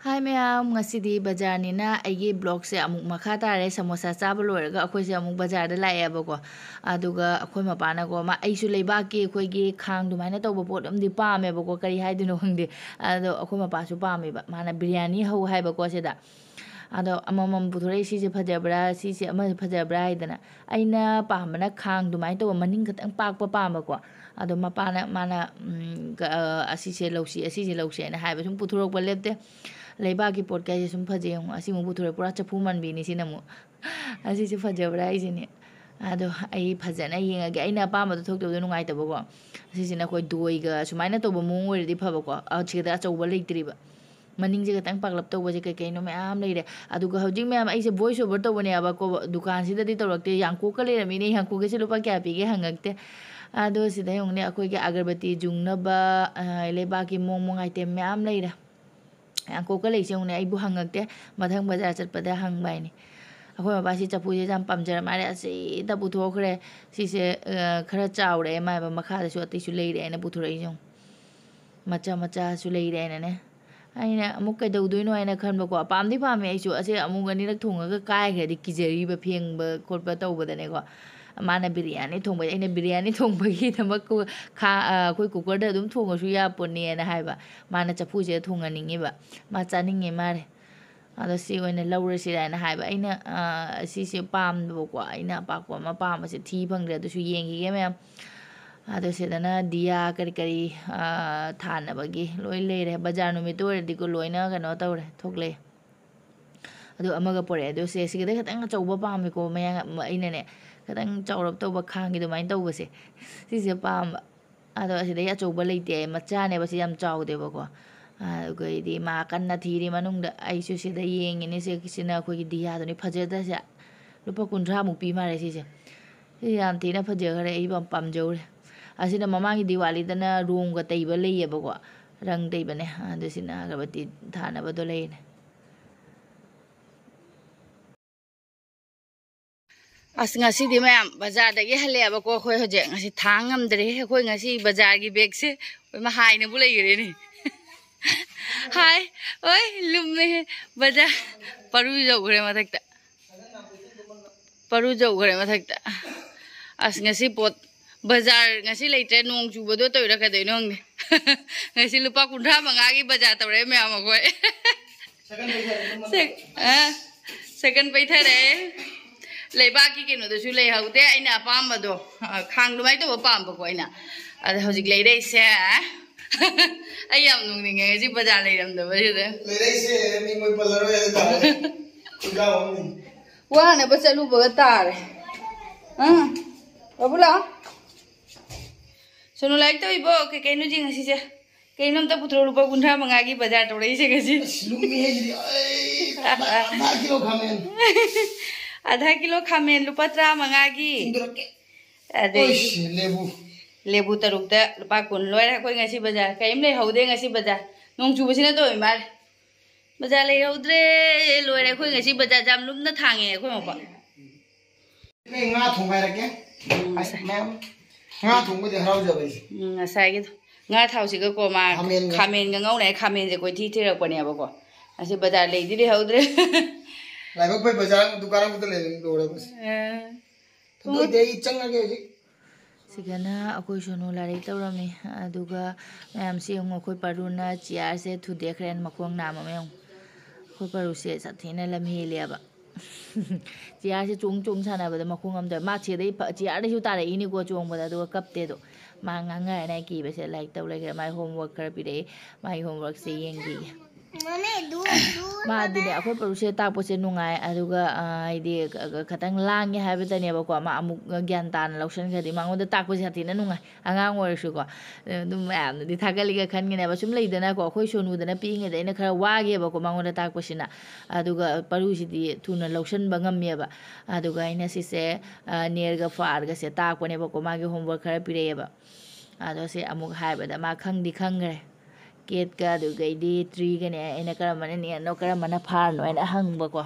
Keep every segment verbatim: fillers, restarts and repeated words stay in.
ꯍꯥꯏ ꯃꯌꯥꯝ, ꯉꯁꯤꯗꯤ ꯕꯖꯥꯔꯅꯤꯅ ꯑꯩꯒꯤ ꯕ꯭ꯂꯣꯛꯁꯦ ꯑꯃꯨꯛ ꯃꯈꯥ ꯇꯥꯔꯦ꯫ ꯁꯃꯣꯁꯥ ꯆꯥꯕ ꯂꯣꯏꯔꯒ ꯑꯩꯈꯣꯏꯁꯦ ꯑꯃꯨꯛ ꯕꯖꯥꯔꯗ ꯂꯥꯛꯑꯦꯕꯀꯣ꯫ ꯑꯗꯨꯒ ꯑꯩꯈꯣꯏ ꯃꯄꯥꯅꯀꯣ, ꯃꯥ, ꯑꯩꯁꯨ ꯂꯩꯕꯥꯛꯀꯤ ꯑꯩꯈꯣꯏꯒꯤ ꯈꯥꯡ ꯑꯗꯨꯃꯥꯏꯅ ꯇꯧꯕ ꯄꯣꯠ ꯑꯃꯗꯤ ꯄꯥꯝꯃꯦꯕꯀꯣ, ꯀꯔꯤ ꯍꯥꯏꯗꯣꯏꯅꯣ ꯈꯪꯗꯦ꯫ ꯑꯗꯣ ꯑꯩꯈꯣꯏ ꯃꯄꯥꯁꯨ ꯄꯥꯝꯃꯦꯕ, ꯃꯥꯅ ꯕꯤꯔꯌꯥꯅꯤ ꯍꯧ ꯍꯥꯏꯕꯀꯣ ꯁꯤꯗ꯫ ꯑꯗꯣ ꯑꯃꯃꯝ ꯄꯨꯊꯣꯔꯛꯏ, ꯁꯤꯁꯦ ꯐꯖꯕ꯭ꯔꯥ, ꯁꯤꯁꯦ ꯑꯃ ꯐꯖꯕ꯭ꯔꯥ ꯍꯥꯏꯗꯅ꯫ ꯑꯩꯅ ꯄꯥꯝꯕꯅ ꯈꯥꯡ ꯑꯗꯨꯃꯥꯏꯅ ꯇꯧꯕ ꯃꯅꯤꯡ ꯈꯛꯇꯪ ꯄꯥꯛꯄ ꯄꯥꯝꯕꯀꯣ꯫ ꯑꯗꯣ ꯃꯄꯥꯅ, ꯃꯥꯅ, ꯎꯝ, ꯀ-, ꯑ, "ꯑꯁꯤꯁꯦ ꯂꯧꯁꯤ, ꯑꯁꯤꯁꯦ ꯂꯧꯁꯤ" ꯍꯥꯏꯅ ꯍꯥꯏꯕ, ꯁꯨꯝ ꯄꯨꯊꯣꯔꯛꯄ ꯂꯦꯞꯇꯦ꯫ ꯂꯩꯕꯥꯛꯀꯤ ꯄꯣꯠ ꯀꯥꯏꯁꯦ ꯁꯨꯝ ꯐꯖꯩ ꯌꯦꯡꯉꯣ꯫ ꯑꯁꯤꯃꯨꯛ ꯄꯨꯊꯣꯔꯛꯑꯦ, ꯄꯨꯔꯥ ꯆꯐꯨ ꯃꯥꯟꯕꯤꯅꯤ ꯁꯤꯅ ꯑꯃꯨꯛ꯫ "ꯑꯁꯤꯁꯦ ꯐꯖꯕ꯭ꯔꯥ?" ꯍꯥꯏꯁꯤꯅꯦ꯫ ꯑꯗꯣ ꯑꯩ ꯐꯖꯅ ꯌꯦꯡꯉꯒꯦ꯫ ꯑꯩꯅ ꯑꯄꯥꯝꯕꯗꯣ ꯊꯣꯛꯇꯕꯗꯣ ꯅꯨꯡꯉꯥꯏꯇꯕꯀꯣ꯫ ꯑꯁꯤꯁꯤꯅ ꯑꯩꯈꯣꯏ ꯗꯣꯏꯒ ꯁꯨꯃꯥꯏꯅ ꯇꯧꯕ ꯃꯑꯣꯡ ꯑꯣꯏꯔꯗꯤ ꯐꯕꯀꯣ꯫ ꯑ, ꯁꯤꯗ ꯑꯆꯧꯕ ꯂꯩꯇ꯭ꯔꯤꯕ꯫ ꯃꯅꯤꯡꯁꯦ ꯈꯤꯇꯪ ꯄꯥꯛꯂꯞ ꯇꯧꯕꯁꯦ ꯀꯩ ꯀꯩꯅꯣ ꯃꯌꯥꯝ ꯂꯩꯔꯦ꯫ ꯑꯗꯨꯒ ꯍꯧꯖꯤꯛ ꯃꯌꯥꯝ ꯑꯩꯁꯦ voice over ꯇꯧꯕꯅꯦꯕꯀꯣ, ꯗꯨꯀꯥꯟꯁꯤꯗꯗꯤ ꯇꯧꯔꯛꯇꯦ꯫ ꯌꯥꯡꯀꯣꯛꯀ ꯂꯩꯔꯝꯃꯤꯅꯦ, ꯌꯥꯡꯀꯣꯛꯀꯁꯦ ꯂꯨꯄꯥ ꯀꯌꯥ ꯄꯤꯒꯦ ꯍꯪꯉꯛꯇꯦ꯫ ꯑꯗꯣ ꯁꯤꯗ ꯌꯦꯡꯉꯨꯅꯦ, ꯑꯩꯈꯣꯏꯒꯤ ꯑꯒꯔꯕꯇꯤ ꯌꯨꯡꯅꯕ, ꯑ, ꯂꯩꯕꯥꯛꯀꯤ ꯃꯑꯣꯡ ꯃꯑꯣꯡ item ꯃꯌꯥꯝ ꯂꯩꯔꯦ꯫ ꯌꯥꯡꯀꯣꯛꯀ ꯂꯩꯁꯦ ꯌꯦꯡꯉꯨꯅꯦ, ꯑꯩꯕꯨ ꯍꯪꯉꯛꯇꯦ꯫ ꯃꯊꯪ ꯕꯖꯥꯔ ꯆꯠꯄꯗ ꯍꯪꯕ ꯍꯥꯏꯅꯤ꯫ ꯑꯩꯈꯣꯏ ꯃꯄꯥꯁꯤ ꯆꯐꯨꯁꯦ ꯌꯥꯝ ꯄꯥꯝꯖꯔ ꯃꯥꯜꯂꯦ꯫ ꯑꯁꯤꯗ ꯄꯨꯊꯣꯛꯈ꯭ꯔꯦ꯫ ꯁꯤꯁꯦ, ꯑ, ꯈꯔ ꯆꯥꯎꯔꯦ꯫ ꯃꯥꯏꯕ ꯃꯈꯥꯗꯁꯨ ꯑꯇꯩꯁꯨ ꯂꯩꯔꯦ ꯍꯥꯏꯅ ꯄꯨꯊꯣꯔꯛꯏꯁꯦ ꯌꯦꯡꯉꯨ꯫ ꯃꯆꯥ ꯃꯆꯥꯁꯨ ꯂꯩꯔꯦ ꯍꯥꯏꯅꯅꯦ꯫ ꯑꯩꯅ ꯑꯃꯨꯛ ꯀꯩꯗꯧꯗꯣꯏꯅꯣ ꯍꯥꯏꯅ ꯈꯟꯕꯀꯣ꯫ ꯄꯥꯝꯗꯤ ꯄꯥꯝꯃꯦ ꯑꯩꯁꯨ꯫ ꯑꯁꯦ ꯑꯃꯨꯛ ꯑꯅꯤꯔꯛ ꯊꯣꯡꯉꯒ ꯀꯥꯏꯈ꯭ꯔꯗꯤ ꯀꯤꯖꯔꯤꯕ, ꯐꯦꯡꯕ ꯈꯣꯠꯄ ꯇꯧꯕꯗꯅꯦꯀꯣ꯫ ꯃꯥꯅ ꯕꯤꯔꯌꯥꯅꯤ ꯊꯣꯡꯕ, ꯑꯩꯅ ꯕꯤꯔꯌꯥꯅꯤ ꯊꯣꯡꯕꯒꯤꯗꯃꯛ ꯀꯨ-, ꯈꯥ-, ꯑ, ꯑꯩꯈꯣꯏ ꯀꯨꯀꯔꯗ ꯑꯗꯨꯝ ꯊꯣꯡꯉꯁꯨ ꯌꯥꯄꯣꯠꯅꯦꯅ ꯍꯥꯏꯕ꯫ ꯃꯥꯅ ꯆꯐꯨꯁꯤꯗ ꯊꯣꯡꯍꯟꯅꯤꯡꯉꯤꯕ꯫ ꯃꯥ ꯆꯥꯅꯤꯡꯉꯦ ꯃꯥꯜꯂꯦ꯫ ꯑꯗꯣ ꯁꯤ ꯑꯣꯏꯅ ꯂꯧꯔꯁꯤꯔ ꯍꯥꯏꯅ ꯍꯥꯏꯕ꯫ ꯑꯩꯅ, ꯑ, ꯁꯤꯁꯦ ꯄꯥꯝꯗꯕꯀꯣ꯫ ꯑꯩꯅ ꯑꯄꯥꯛꯄ ꯑꯃ ꯄꯥꯝꯕꯁꯦ ꯊꯤ ꯐꯪꯗ꯭ꯔꯦ꯫ ꯑꯗꯨꯁꯨ ꯌꯦꯡꯈꯤꯒꯦ ꯃꯌꯥꯝ꯫ ꯑꯗꯣ ꯁꯤꯗꯅ ꯗꯤꯌꯥ ꯀꯔꯤ ꯀꯔꯤ, ꯑ, ꯊꯥꯅꯕꯒꯤ ꯂꯣꯏ ꯂꯩꯔꯦ꯫ ꯕꯖꯥꯔ ꯅꯨꯃꯤꯠꯇ ꯑꯣꯏꯔꯗꯤꯀꯣ ꯂꯣꯏꯅ ꯀꯩꯅꯣ ꯇꯧꯔꯦ, ꯊꯣꯛꯂꯛꯑꯦ꯫ ꯑꯗꯨ ꯑꯃꯒ ꯄꯣꯔꯛꯑꯦ꯫ ꯑꯗꯣ ꯁꯦ, ꯁꯤꯒꯤꯗ ꯈꯤꯇꯪ ꯑꯆꯧꯕ ꯄꯥꯝꯃꯦꯀꯣ꯫ ꯃꯌꯥ-, ꯑꯩꯅꯅꯦ, ꯈꯤꯇꯪ ꯆꯥꯎꯔꯞ ꯇꯧꯕ ꯈꯥꯡꯒꯤ ꯑꯗꯨꯃꯥꯏꯅ ꯇꯧꯕꯁꯦ, ꯁꯤꯁꯦ ꯄꯥꯝꯕ꯫ ꯑꯗꯣ ꯑꯁꯤꯗꯩ ꯑꯆꯧꯕ ꯂꯩꯇꯦ, ꯃꯆꯥꯅꯦꯕ ꯁꯤ, ꯌꯥꯝ ꯆꯥꯎꯗꯦꯕꯀꯣ꯫ ꯑꯗꯨꯒꯩꯗꯤ ꯃꯥ ꯀꯟꯅ ꯊꯤꯔꯤ ꯃꯅꯨꯡꯗ꯫ ꯑꯩꯁꯨ ꯁꯤꯗ ꯌꯦꯡꯉꯤꯅꯦ꯫ ꯁꯤ, ꯁꯤꯅ ꯑꯩꯈꯣꯏꯒꯤ ꯗꯤꯌꯥꯗꯨꯅꯤ꯫ ꯐꯖꯗ꯭ꯔꯁꯦ? ꯂꯨꯄꯥ ꯀꯨꯟꯊ꯭ꯔꯥꯃꯨꯛ ꯄꯤ ꯃꯥꯜꯂꯦ ꯁꯤꯁꯦ꯫ ꯁꯤ ꯌꯥꯝ ꯊꯤꯅ ꯐꯖꯈ꯭ꯔꯦ, ꯑꯩ ꯌꯥꯝ ꯄꯥꯝꯖꯧꯔꯦ꯫ ꯑꯁꯤꯅ ꯃꯃꯥꯡꯒꯤ ꯗꯤꯋꯥꯂꯤꯗꯅ ꯔꯣꯡꯒ ꯇꯩꯕ ꯂꯩꯌꯦꯕꯀꯣ, ꯔꯪ ꯇꯩꯕꯅꯦ꯫ ꯑꯗꯨ ꯁꯤꯅ ꯑꯒꯔꯕꯇꯤ ꯊꯥꯅꯕꯗꯣ ꯂꯩꯔꯤꯅꯦ꯫ ꯑꯁ, ꯉꯁꯤꯗꯤ ꯃꯌꯥꯝ ꯕꯖꯥꯔꯗꯒꯤ ꯍꯜꯂꯛꯑꯦꯕꯀꯣ꯫ ꯑꯩꯈꯣꯏ ꯍꯧꯖꯤꯛ ꯉꯁꯤ ꯊꯥꯡ ꯉꯝꯗ꯭ꯔꯦ꯫ ꯑꯩꯈꯣꯏ ꯉꯁꯤ ꯕꯖꯥꯔꯒꯤ ꯕꯦꯒꯁꯦ ꯑꯩꯈꯣꯏ ꯃꯍꯥꯏꯅꯕꯨ ꯂꯩꯈ꯭ꯔꯦꯅꯦ꯫ ꯍꯥꯏ꯫ ꯑꯣꯏ, ꯂꯨꯝꯃꯦꯍꯦ꯫ ꯕꯖꯥꯔ꯫ ꯄꯔꯨ ꯌꯧꯈ꯭ꯔꯦ ꯃꯊꯛꯇ꯫ ꯄꯔꯨ ꯌꯧꯈ꯭ꯔꯦ ꯃꯊꯛꯇ꯫ ꯑꯁ, ꯉꯁꯤ ꯄꯣꯠ ꯕꯖꯥꯔ ꯉꯁꯤ ꯂꯩꯇ꯭ꯔꯦ꯫ ꯅꯣꯡ ꯆꯨꯕꯗꯣ ꯇꯧꯔꯤꯔꯥ ꯀꯩꯗꯧꯔꯤꯅꯣ ꯈꯪꯗꯦ꯫ ꯉꯁꯤ ꯂꯨꯄꯥ ꯀꯨꯟꯊ꯭ꯔꯥ ꯃꯉꯥꯒꯤ ꯕꯖꯥꯔ ꯇꯧꯔꯛꯑꯦ ꯃꯌꯥꯝ ꯑꯩꯈꯣꯏ꯫ ꯁꯦꯛ-, ꯑ, ꯁꯦꯀꯟ ꯄꯩꯊꯔꯦ꯫ ꯂꯩꯕꯥꯛꯀꯤ ꯀꯩꯅꯣꯗꯁꯨ ꯂꯩꯍꯧꯗꯦ ꯑꯩꯅ ꯑꯄꯥꯝꯕꯗꯣ꯫ ꯑ, ꯈꯥꯡ ꯑꯗꯨꯃꯥꯏꯅ ꯇꯧꯕ ꯄꯥꯝꯕꯀꯣ ꯑꯩꯅ꯫ ꯑꯗ ꯍꯧꯖꯤꯛ ꯂꯩꯔꯛꯏꯁꯦ꯫ ꯑꯩ ꯌꯥꯝ ꯅꯣꯛꯅꯤꯡꯉꯦ ꯉꯁꯤ ꯕꯖꯥꯔ ꯂꯩꯔꯝꯗꯕꯁꯤꯗ꯫ ꯂꯩꯔꯛꯏꯁꯦ ꯃꯤꯡ ꯑꯣꯏ ꯄꯜꯂꯔꯣꯏ ꯍꯥꯏꯕ ꯇꯥꯔꯦ꯫ ꯈꯨꯟꯖꯥꯎ ꯑꯃꯅꯤ꯫ ꯋꯥꯅꯕ ꯆꯠꯂꯨꯕꯒ ꯇꯥꯔꯦ꯫ ꯑꯥ, ꯕꯥꯕꯨ ꯂꯥꯛꯑꯣ꯫ ꯁꯣꯅꯨ ꯂꯥꯏꯔꯤꯛ ꯇꯧꯏꯕꯣ? ꯀꯩ ꯀꯩꯅꯣ ꯌꯦꯡꯉꯁꯤꯁꯦ꯫ ꯀꯩꯅꯣ ꯑꯝꯇ ꯄꯨꯊꯣꯔꯛꯑꯣ, ꯂꯨꯄꯥ ꯀꯨꯟꯊ꯭ꯔꯥ ꯃꯉꯥꯒꯤ ꯕꯖꯥꯔ ꯇꯧꯔꯛꯏꯁꯦ ꯉꯁꯤ꯫ ꯑꯁ, ꯂꯨꯝꯃꯤꯍꯦ ꯁꯤꯗꯤ꯫ ꯑꯩ, ꯑꯥ, ꯑꯥ, ꯑꯥ, ꯀꯤꯂꯣ ꯈꯥꯃꯦꯟ꯫ ꯑꯥꯙꯥ ꯀꯤꯂꯣ ꯈꯥꯃꯦꯟ ꯂꯨꯄꯥ ꯇꯔꯥꯃꯉꯥꯒꯤ꯫ ꯆꯤꯡꯊꯣꯔꯛꯀꯦ꯫ ꯑꯗꯩ ꯑꯣꯏꯁ, ꯂꯦꯕꯨ꯫ ꯂꯦꯕꯨ ꯇꯔꯨꯛꯇ ꯂꯨꯄꯥ ꯀꯨꯟ꯫ ꯂꯣꯏꯔꯦ ꯑꯩꯈꯣꯏ ꯉꯁꯤ ꯕꯖꯥꯔ꯫ ꯀꯔꯤꯝ ꯂꯩꯍꯧꯗꯦ ꯉꯁꯤ ꯕꯖꯥꯔ꯫ ꯅꯣꯡ ꯆꯨꯕꯁꯤꯅ ꯇꯧꯔꯤ ꯃꯥꯜꯂꯦ꯫ ꯕꯖꯥꯔ ꯂꯩꯍꯧꯗ꯭ꯔꯦ꯫ ꯂꯣꯏꯔꯦ ꯑꯩꯈꯣꯏ ꯉꯁꯤ ꯕꯖꯥꯔ꯫ ꯌꯥꯝ ꯂꯨꯝꯅ ꯊꯥꯡꯉꯦ ꯑꯩꯈꯣꯏ ꯃꯄꯥ꯫ ꯑꯩ ꯉꯥ ꯊꯣꯡꯕ ꯍꯥꯏꯔꯛꯀꯦ꯫ ꯎꯝ, ꯑꯁ, ꯃꯌꯥꯝ ꯉꯥ ꯊꯣꯡꯕꯗꯤ ꯍꯔꯥꯎꯖꯕ ꯑꯩꯁꯦ꯫ ꯎꯝ, ꯉꯁꯥꯏꯒꯤꯗꯣ꯫ ꯉꯥ ꯊꯥꯎꯁꯤꯒꯀꯣ ꯃꯥ ꯈꯥꯃꯦꯟꯒ꯫ ꯈꯥꯃꯦꯟꯒ ꯉꯧꯅ ꯈꯥꯃꯦꯟꯁꯦ ꯀꯣꯏꯊꯤ ꯊꯤꯔꯛꯄꯅꯦꯕꯀꯣ꯫ ꯑꯁꯤ ꯕꯖꯥꯔ ꯂꯩꯗꯤ ꯂꯩꯍꯧꯗ꯭ꯔꯦ꯫ ꯂꯥꯏꯕꯛ ꯐꯩ ꯕꯖꯥꯔ ꯗꯨꯀꯥꯟ ꯑꯃꯗ ꯂꯩꯔꯦ, ꯂꯣꯏꯔꯦ ꯃꯁꯤ꯫ ꯑ꯫ ꯊꯣꯡꯗꯣꯛꯇꯦ, ꯑꯩ ꯆꯪꯉꯒꯦ ꯍꯧꯖꯤꯛ꯫ ꯁꯤꯗꯅ ꯑꯩꯈꯣꯏ ꯁꯣꯅꯨ ꯂꯥꯏꯔꯤꯛ ꯇꯧꯔꯝꯃꯤ꯫ ꯑꯗꯨꯒ ꯃꯌꯥꯝꯁꯤ ꯌꯦꯡꯉꯨ, ꯑꯩꯈꯣꯏ ꯄꯥꯔꯨꯅ ꯆꯤꯌꯥꯔꯁꯦ ꯊꯨꯗꯦꯛꯈ꯭ꯔꯦ, ꯃꯈꯣꯡ ꯅꯥꯝꯃ ꯑꯃ ꯌꯦꯡꯉꯨ꯫ ꯑꯩꯈꯣꯏ ꯄꯥꯔꯨꯁꯦ ꯁꯥꯊꯤꯅ ꯂꯝ ꯍꯦꯜꯂꯦꯕ꯫ ꯆꯤꯌꯥꯔꯁꯦ ꯆꯣꯡ ꯆꯣꯡ ꯁꯥꯟꯅꯕꯗ ꯃꯈꯣꯡ ꯑꯃꯗ ꯃꯥ ꯁꯤꯗꯩ ꯐ-, ꯆꯤꯌꯥꯔꯗꯩꯁꯨ ꯇꯥꯔꯛꯏꯅꯤꯀꯣ ꯆꯣꯡꯕꯗ, ꯑꯗꯨꯒ ꯀꯞꯇꯦ ꯑꯗꯣ꯫ ꯃꯥ ꯉꯥꯡꯅꯔꯅꯤ ꯀꯤꯕꯁꯦ, ꯂꯥꯏꯔꯤꯛ ꯇꯧ ꯂꯩꯈ꯭ꯔꯦ꯫ ꯃꯥꯏ homework ꯈꯔ ꯄꯤꯔꯛꯏ, ꯃꯥꯏ homeworkꯁꯦ ꯌꯦꯡꯈꯤꯒꯦ꯫ ꯃꯥꯗꯤꯅꯦ, ꯑꯩꯈꯣꯏ ꯄꯔꯨꯁꯦ ꯇꯥꯛꯄꯁꯦ ꯅꯨꯡꯉꯥꯏ, ꯑꯗꯨꯒ, ꯑ, ꯍꯥꯏꯗꯤ, ꯈ-, ꯈ-, ꯈꯇꯪ ꯂꯥꯡꯉꯦ ꯍꯥꯏꯕꯇꯅꯦꯕꯀꯣ, ꯃꯥ ꯑꯃꯨꯛ ꯒ꯭ꯌꯥꯟ ꯇꯥꯅ ꯂꯧꯁꯟꯈ꯭ꯔꯗꯤ꯫ ꯃꯉꯣꯟꯗ ꯇꯥꯛꯄꯁꯦ ꯌꯥꯝ ꯊꯤꯅ ꯅꯨꯡꯉꯥꯏ, ꯑꯉꯥꯡ ꯑꯣꯏꯔꯁꯨꯀꯣ꯫ ꯑꯗꯨꯝ ꯃꯌꯥꯝꯅꯗꯤ ꯊꯥꯒꯠꯂꯤꯒ ꯈꯟꯒꯅꯦꯕ꯫ ꯁꯨꯝ ꯂꯩꯗꯅꯀꯣ, ꯑꯩꯈꯣꯏ ꯁꯣꯅꯨꯗꯅ ꯄꯤꯛꯏꯉꯩꯗ ꯑꯩꯅ ꯈꯔ ꯋꯥꯒꯤꯕꯀꯣ ꯃꯉꯣꯟꯗ ꯇꯥꯛꯄꯁꯤꯅ, ꯑꯗꯨꯒ ꯄꯔꯨꯁꯤꯗꯤ ꯊꯨꯅ ꯂꯧꯁꯟꯕ ꯉꯝꯃꯦꯕ꯫ ꯑꯗꯨꯒ ꯑꯩꯅ ꯁꯤꯁꯦ, ꯑ, ꯅꯦꯔꯒ ꯐꯥꯔꯒꯁꯦ ꯇꯥꯛꯄꯅꯦꯕꯀꯣ, ꯃꯥꯒꯤ homework ꯈꯔ ꯄꯤꯔꯛꯑꯦꯕ꯫ ꯑꯗꯣ ꯁꯤ ꯑꯃꯨꯛ ꯍꯥꯏꯕꯗ ꯃꯥ ꯈꯪꯗꯤ ꯈꯪꯈ꯭ꯔꯦ꯫ Catꯀ ꯑꯗꯨꯒꯩꯗꯤ treeꯒꯅꯦ ꯑꯩꯅ ꯀꯔꯝꯕꯅ ꯅꯦꯠꯅꯣ ꯀꯔꯝꯕꯅ farꯅꯣ ꯍꯥꯏꯅ ꯍꯪꯕꯀꯣ꯫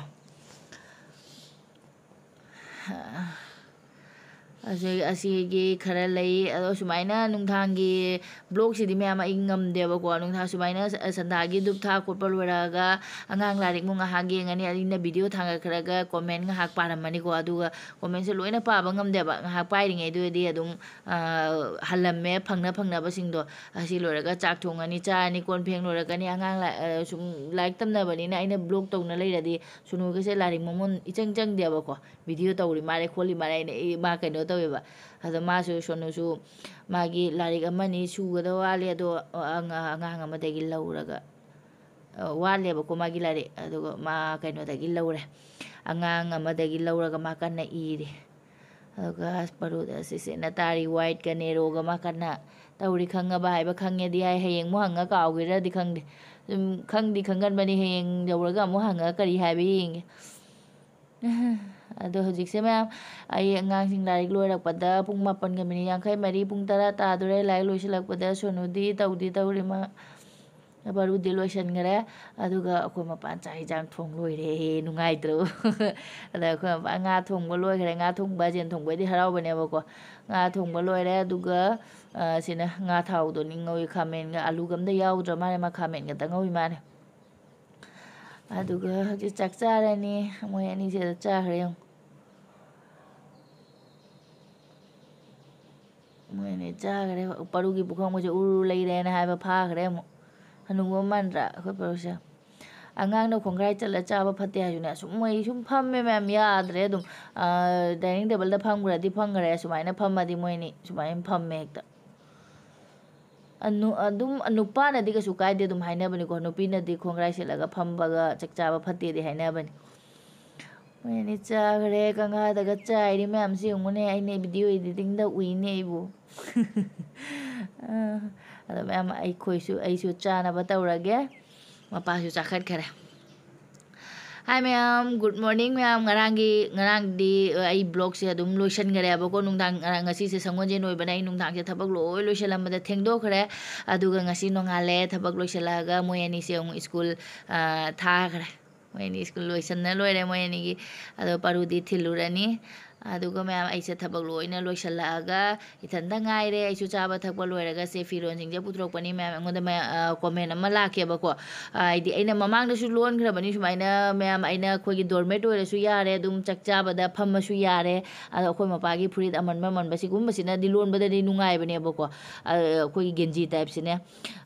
ꯑꯁꯤ-, ꯑꯁꯤꯒꯤ ꯈꯔ ꯂꯩ꯫ ꯑꯗꯣ ꯁꯨꯃꯥꯏꯅ ꯅꯨꯡꯗꯥꯡꯒꯤ vlogꯁꯤꯗꯤ ꯃꯌꯥꯝ ꯑꯩ ꯉꯝꯗꯦꯕꯀꯣ꯫ ꯅꯨꯡꯗꯥꯡ ꯁꯨꯃꯥꯏꯅ ꯁ-, ꯁꯟꯗꯥꯒꯤ ꯙꯨꯞ ꯊꯥ ꯈꯣꯠꯄ ꯂꯣꯏꯔꯛꯑꯒ ꯑꯉꯥꯡ ꯂꯥꯏꯔꯤꯛꯃꯨꯛ ꯉꯥꯏꯍꯥꯛ ꯌꯦꯡꯉꯅꯤ, ꯑꯩꯅ video ꯊꯥꯡꯒꯠꯈ꯭ꯔꯒ comment ꯉꯥꯏꯍꯥꯛ ꯄꯥꯔꯝꯃꯅꯤꯀꯣ꯫ ꯑꯗꯨꯒ commentꯁꯦ ꯂꯣꯏꯅ ꯄꯥꯕ ꯉꯝꯗꯦꯕ꯫ ꯉꯥꯏꯍꯥꯛ ꯄꯥꯏꯔꯤꯉꯩꯗꯨꯗꯗꯤ ꯑꯗꯨꯝ, ꯑ, ꯍꯜꯂꯝꯃꯦ ꯐꯪꯅ ꯐꯪꯅꯕꯁꯤꯡꯗꯣ꯫ ꯑꯁꯤ ꯂꯣꯏꯔꯒ ꯆꯥꯛ ꯊꯣꯡꯉꯅꯤ, ꯆꯥꯔꯅꯤ, ꯀꯣꯟ ꯐꯦꯡ ꯂꯣꯏꯔꯛꯀꯅꯤ꯫ ꯑꯉꯥꯡ ꯂꯥ-, ꯑ, ꯁꯨꯝ ꯂꯥꯏꯔꯤꯛ ꯇꯝꯅꯕꯅꯤꯅ ꯑꯩꯅ vlog ꯇꯧꯅ ꯂꯩꯔꯗꯤ ꯁꯨꯅꯨꯒꯁꯦ ꯂꯥꯏꯔꯤꯛ ꯃꯃꯨꯟ ꯏꯆꯪ ꯆꯪꯗꯦꯕꯀꯣ꯫ Video ꯇꯧꯔꯤ ꯃꯥꯜꯂꯦ, ꯈꯣꯠꯂꯤ ꯃꯥꯜꯂꯦ, ꯑꯩꯅ, "ꯑꯦ, ꯃꯥ ꯀꯩꯅꯣ ꯇꯧꯋꯦꯕ"꯫ ꯑꯗꯣ ꯃꯥꯁꯨ, ꯁꯣꯅꯨꯁꯨ ꯃꯥꯒꯤ ꯂꯥꯏꯔꯤꯛ ꯑꯃꯅꯤ ꯁꯨꯒꯗꯕ ꯋꯥꯠꯂꯤ, ꯑꯗꯣ ꯑꯉꯥ-, ꯑꯉꯥꯡ ꯑꯃꯗꯒꯤ ꯂꯧꯔꯒ, ꯑ, ꯋꯥꯠꯂꯦꯕꯀꯣ ꯃꯥꯒꯤ ꯂꯥꯏꯔꯤꯛ꯫ ꯑꯗꯨꯒ ꯃꯥ ꯀꯩꯅꯣꯗꯒꯤ ꯂꯧꯔꯦ, ꯑꯉꯥꯡ ꯑꯃꯗꯒꯤ ꯂꯧꯔꯒ ꯃꯥ ꯀꯟꯅ ꯏꯔꯤ꯫ ꯑꯗꯨꯒ ꯄꯔꯨꯗ ꯑꯁꯤꯁꯤꯅ ꯇꯥꯔꯤ, whiteꯀ narrowꯒ ꯃꯥ ꯀꯟꯅ ꯇꯧꯔꯤ꯫ ꯈꯪꯉꯕ ꯍꯥꯏꯕ ꯈꯪꯉꯦꯗꯤ ꯍꯥꯏ, ꯍꯌꯦꯡ ꯑꯃꯨꯛ ꯍꯪꯉ ꯀꯥꯎꯒꯦꯔꯗꯤ ꯈꯪꯗꯦ꯫ ꯑꯗꯨꯝ ꯈꯪꯗꯤ ꯈꯪꯒꯟꯕꯅꯤ, ꯍꯌꯦꯡ ꯌꯧꯔꯒ ꯑꯃꯨꯛ ꯍꯪꯉꯒ ꯀꯔꯤ ꯍꯥꯏꯕ ꯌꯦꯡꯒꯦ꯫ ꯑꯗꯣ ꯍꯧꯖꯤꯛꯁꯦ ꯃꯌꯥꯝ, ꯑꯩ ꯑꯉꯥꯡꯁꯤꯡ ꯂꯥꯏꯔꯤꯛ ꯂꯣꯏꯔꯛꯄꯗ ꯄꯨꯡ ꯃꯥꯄꯟꯒ minute ꯌꯥꯡꯈꯩ ꯃꯔꯤ, ꯄꯨꯡ ꯇꯔꯥ ꯇꯥꯗꯣꯔꯦ꯫ ꯂꯥꯏꯔꯤꯛ ꯂꯣꯏꯁꯤꯜꯂꯛꯄꯗ ꯁꯣꯅꯨꯗꯤ ꯇꯧꯗꯤ ꯇꯧꯔꯤ ꯃꯥ꯫ ꯄꯔꯨꯗꯤ ꯂꯣꯏꯁꯤꯟꯈꯔꯦ꯫ ꯑꯗꯨꯒ ꯑꯩꯈꯣꯏ ꯃꯄꯥꯟ ꯆꯥꯛ ꯍꯤꯟꯖꯥꯡ ꯊꯣꯡ ꯂꯣꯏꯔꯦ꯫ ꯅꯨꯡꯉꯥꯏꯇ꯭ꯔꯣ? ꯑꯗ ꯑꯩꯈꯣꯏ ꯃꯄꯥꯟ ꯉꯥ ꯊꯣꯡꯕ ꯂꯣꯏꯈꯔꯦ꯫ ꯉꯥ ꯊꯣꯡꯕ, ꯌꯦꯟ ꯊꯣꯡꯕꯩꯗꯤ ꯍꯔꯥꯎꯕꯅꯦꯕꯀꯣ꯫ ꯉꯥ ꯊꯣꯡꯕ ꯂꯣꯏꯔꯦ꯫ ꯑꯗꯨꯒ, ꯑ, ꯁꯤꯅ ꯉꯥ ꯊꯥꯎꯗꯣ ꯅꯤꯡ ꯉꯧꯏ, ꯈꯥꯃꯦꯟꯒ ꯑꯂꯨꯒ ꯑꯝꯇ ꯌꯥꯎꯗ꯭ꯔ ꯃꯥꯜꯂꯦ꯫ ꯃꯥ ꯈꯥꯃꯦꯟ ꯈꯛꯇ ꯉꯧꯏ ꯃꯥꯜꯂꯦ꯫ ꯑꯗꯨꯒ ꯍꯧꯖꯤꯛ ꯆꯥꯛ ꯆꯥꯔꯅꯤ꯫ ꯃꯣꯏ ꯑꯅꯤꯁꯦ ꯑꯗ ꯆꯥꯈ꯭ꯔꯦ ꯌꯦꯡꯉꯨ꯫ ꯃꯣꯏ ꯑꯅꯤ ꯆꯥꯈ꯭ꯔꯦ꯫ ꯄꯔꯨꯒꯤ ꯄꯨꯈꯝꯒꯁꯦ ꯎꯔꯨ ꯂꯩꯔꯦꯅ ꯍꯥꯏꯕ ꯐꯥꯈ꯭ꯔꯦ ꯑꯃꯨꯛ꯫ ꯍꯅꯨꯕ ꯃꯥꯟꯗ꯭ꯔꯥ ꯑꯩꯈꯣꯏ ꯄꯔꯨꯁꯦ? ꯑꯉꯥꯡꯅ ꯈꯣꯡꯒ꯭ꯔꯥꯏ ꯆꯠꯂ ꯆꯥꯕ ꯐꯠꯇꯦ ꯍꯥꯏꯁꯨꯅꯦ, ꯑꯁꯨꯝ ꯃꯣꯏ ꯁꯨꯝ ꯐꯝꯃꯦ ꯃꯌꯥꯝ, ꯌꯥꯗ꯭ꯔꯦ ꯑꯗꯨꯝ꯫ ꯑ, dining tableꯗ ꯐꯝꯈ꯭ꯔꯗꯤ ꯐꯝꯈ꯭ꯔꯦ, ꯁꯨꯃꯥꯏꯅ ꯐꯝꯃꯗꯤ ꯃꯣꯏ ꯑꯅꯤ ꯁꯨꯃꯥꯏꯅ ꯐꯝꯃꯦ ꯍꯦꯛꯇ꯫ ꯑꯅꯨ-, ꯑꯗꯨꯝ ꯅꯨꯄꯥꯅꯗꯤ ꯀꯩꯁꯨ ꯀꯥꯏꯗꯦ ꯑꯗꯨꯝ ꯍꯥꯏꯅꯕꯅꯤꯀꯣ, ꯅꯨꯄꯤꯅꯗꯤ ꯈꯣꯡꯒ꯭ꯔꯥꯏ ꯁꯦꯠꯂꯒ ꯐꯝꯕꯒ ꯆꯥꯛ ꯆꯥꯕ ꯐꯠꯇꯦꯗꯤ ꯍꯥꯏꯅꯕꯅꯤ꯫ ꯃꯣꯏ ꯑꯅꯤ ꯆꯥꯈ꯭ꯔꯦ, ꯀꯪꯍꯥꯗꯒ ꯆꯥꯏꯔꯤ ꯃꯌꯥꯝꯁꯤ ꯌꯦꯡꯉꯨꯅꯦ, ꯑꯩꯅ video editingꯗ ꯎꯏꯅꯦ ꯑꯩꯕꯨ꯫ ꯑ, ꯑꯗꯣ ꯃꯌꯥꯝ ꯑꯩꯈꯣꯏꯁꯨ, ꯑꯩꯁꯨ ꯆꯥꯅꯕ ꯇꯧꯔꯒꯦ꯫ ꯃꯄꯥꯁꯨ ꯆꯥꯈꯠꯈꯔꯦ꯫ Hi ꯃꯌꯥꯝ, good morning ꯃꯌꯥꯝ꯫ ꯉꯔꯥꯡꯒꯤ, ꯉꯔꯥꯡꯗꯤ, ꯑ, ꯑꯩ vlogꯁꯦ ꯑꯗꯨꯝ ꯂꯣꯏꯁꯤꯟꯈꯔꯦꯕꯀꯣ꯫ ꯅꯨꯡꯗꯥꯡ, ꯉꯔꯥꯡ, ꯉꯁꯤꯁꯦ ꯁꯪꯒꯣꯜꯁꯦꯟ ꯑꯣꯏꯕꯅ ꯑꯩ ꯅꯨꯡꯗꯥꯡꯁꯦ ꯊꯕꯛ ꯂꯣꯏ ꯂꯣꯏꯁꯤꯜꯂꯝꯕꯗ ꯊꯦꯡꯗꯣꯛꯈ꯭ꯔꯦ꯫ ꯑꯗꯨꯒ ꯉꯁꯤ ꯅꯣꯡꯉꯥꯜꯂꯦ, ꯊꯕꯛ ꯂꯣꯏꯁꯤꯜꯂꯛꯑꯒ ꯃꯣꯏ ꯑꯅꯤꯁꯦ ꯑꯃꯨꯛ school, ꯑ, ꯊꯥꯈ꯭ꯔꯦ꯫ ꯃꯣꯏ ꯑꯅꯤ school ꯂꯣꯏꯁꯤꯟꯅ ꯂꯣꯏꯔꯦ ꯃꯣꯏ ꯑꯅꯤꯒꯤ꯫ ꯑꯗꯣ ꯄꯔꯨꯗꯤ ꯊꯤꯜꯂꯨꯔꯅꯤ꯫ ꯑꯗꯨꯒ ꯃꯌꯥꯝ, ꯑꯩꯁꯦ ꯊꯕꯛ ꯂꯣꯏꯅ ꯂꯣꯏꯁꯤꯜꯂꯛꯑꯒ ꯏꯊꯟꯇ ꯉꯥꯏꯔꯦ꯫ ꯑꯩꯁꯨ ꯆꯥꯕ ꯊꯛꯄ ꯂꯣꯏꯔꯒ ꯁꯦ ꯐꯤꯔꯣꯟꯁꯤꯡꯁꯦ ꯄꯨꯊꯣꯔꯛꯄꯅꯤ꯫ ꯃꯌꯥꯝ, ꯑꯩꯉꯣꯟꯗ ꯃꯌꯥ-, ꯑ, comment ꯑꯃ ꯂꯥꯛꯀꯦꯕꯀꯣ꯫ ꯑ, ꯍꯥꯏꯗꯤ ꯑꯩꯅ ꯃꯃꯥꯡꯗꯁꯨ ꯂꯣꯟꯈ꯭ꯔꯕꯅꯤ ꯁꯨꯃꯥꯏꯅ, ꯃꯌꯥꯝ, ꯑꯩꯅ ꯑꯩꯈꯣꯏꯒꯤ doormat ꯑꯣꯏꯔꯁꯨ ꯌꯥꯔꯦ, ꯑꯗꯨꯝ ꯆꯥꯛ ꯆꯥꯕꯗ ꯐꯝꯃꯁꯨ ꯌꯥꯔꯦ꯫ ꯑꯗꯣ ꯑꯩꯈꯣꯏ ꯃꯄꯥꯒꯤ ꯐꯨꯔꯤꯠ ꯑꯃꯟꯕ ꯑꯃꯟꯕ ꯁꯤꯒꯨꯝꯕꯁꯤꯅꯗꯤ ꯂꯣꯟꯕꯗꯗꯤ ꯅꯨꯡꯉꯥꯏꯕꯅꯦꯕꯀꯣ꯫ ꯑ, ꯑꯩꯈꯣꯏꯒꯤ ꯒꯦꯟꯖꯤ typeꯁꯤꯅꯦ꯫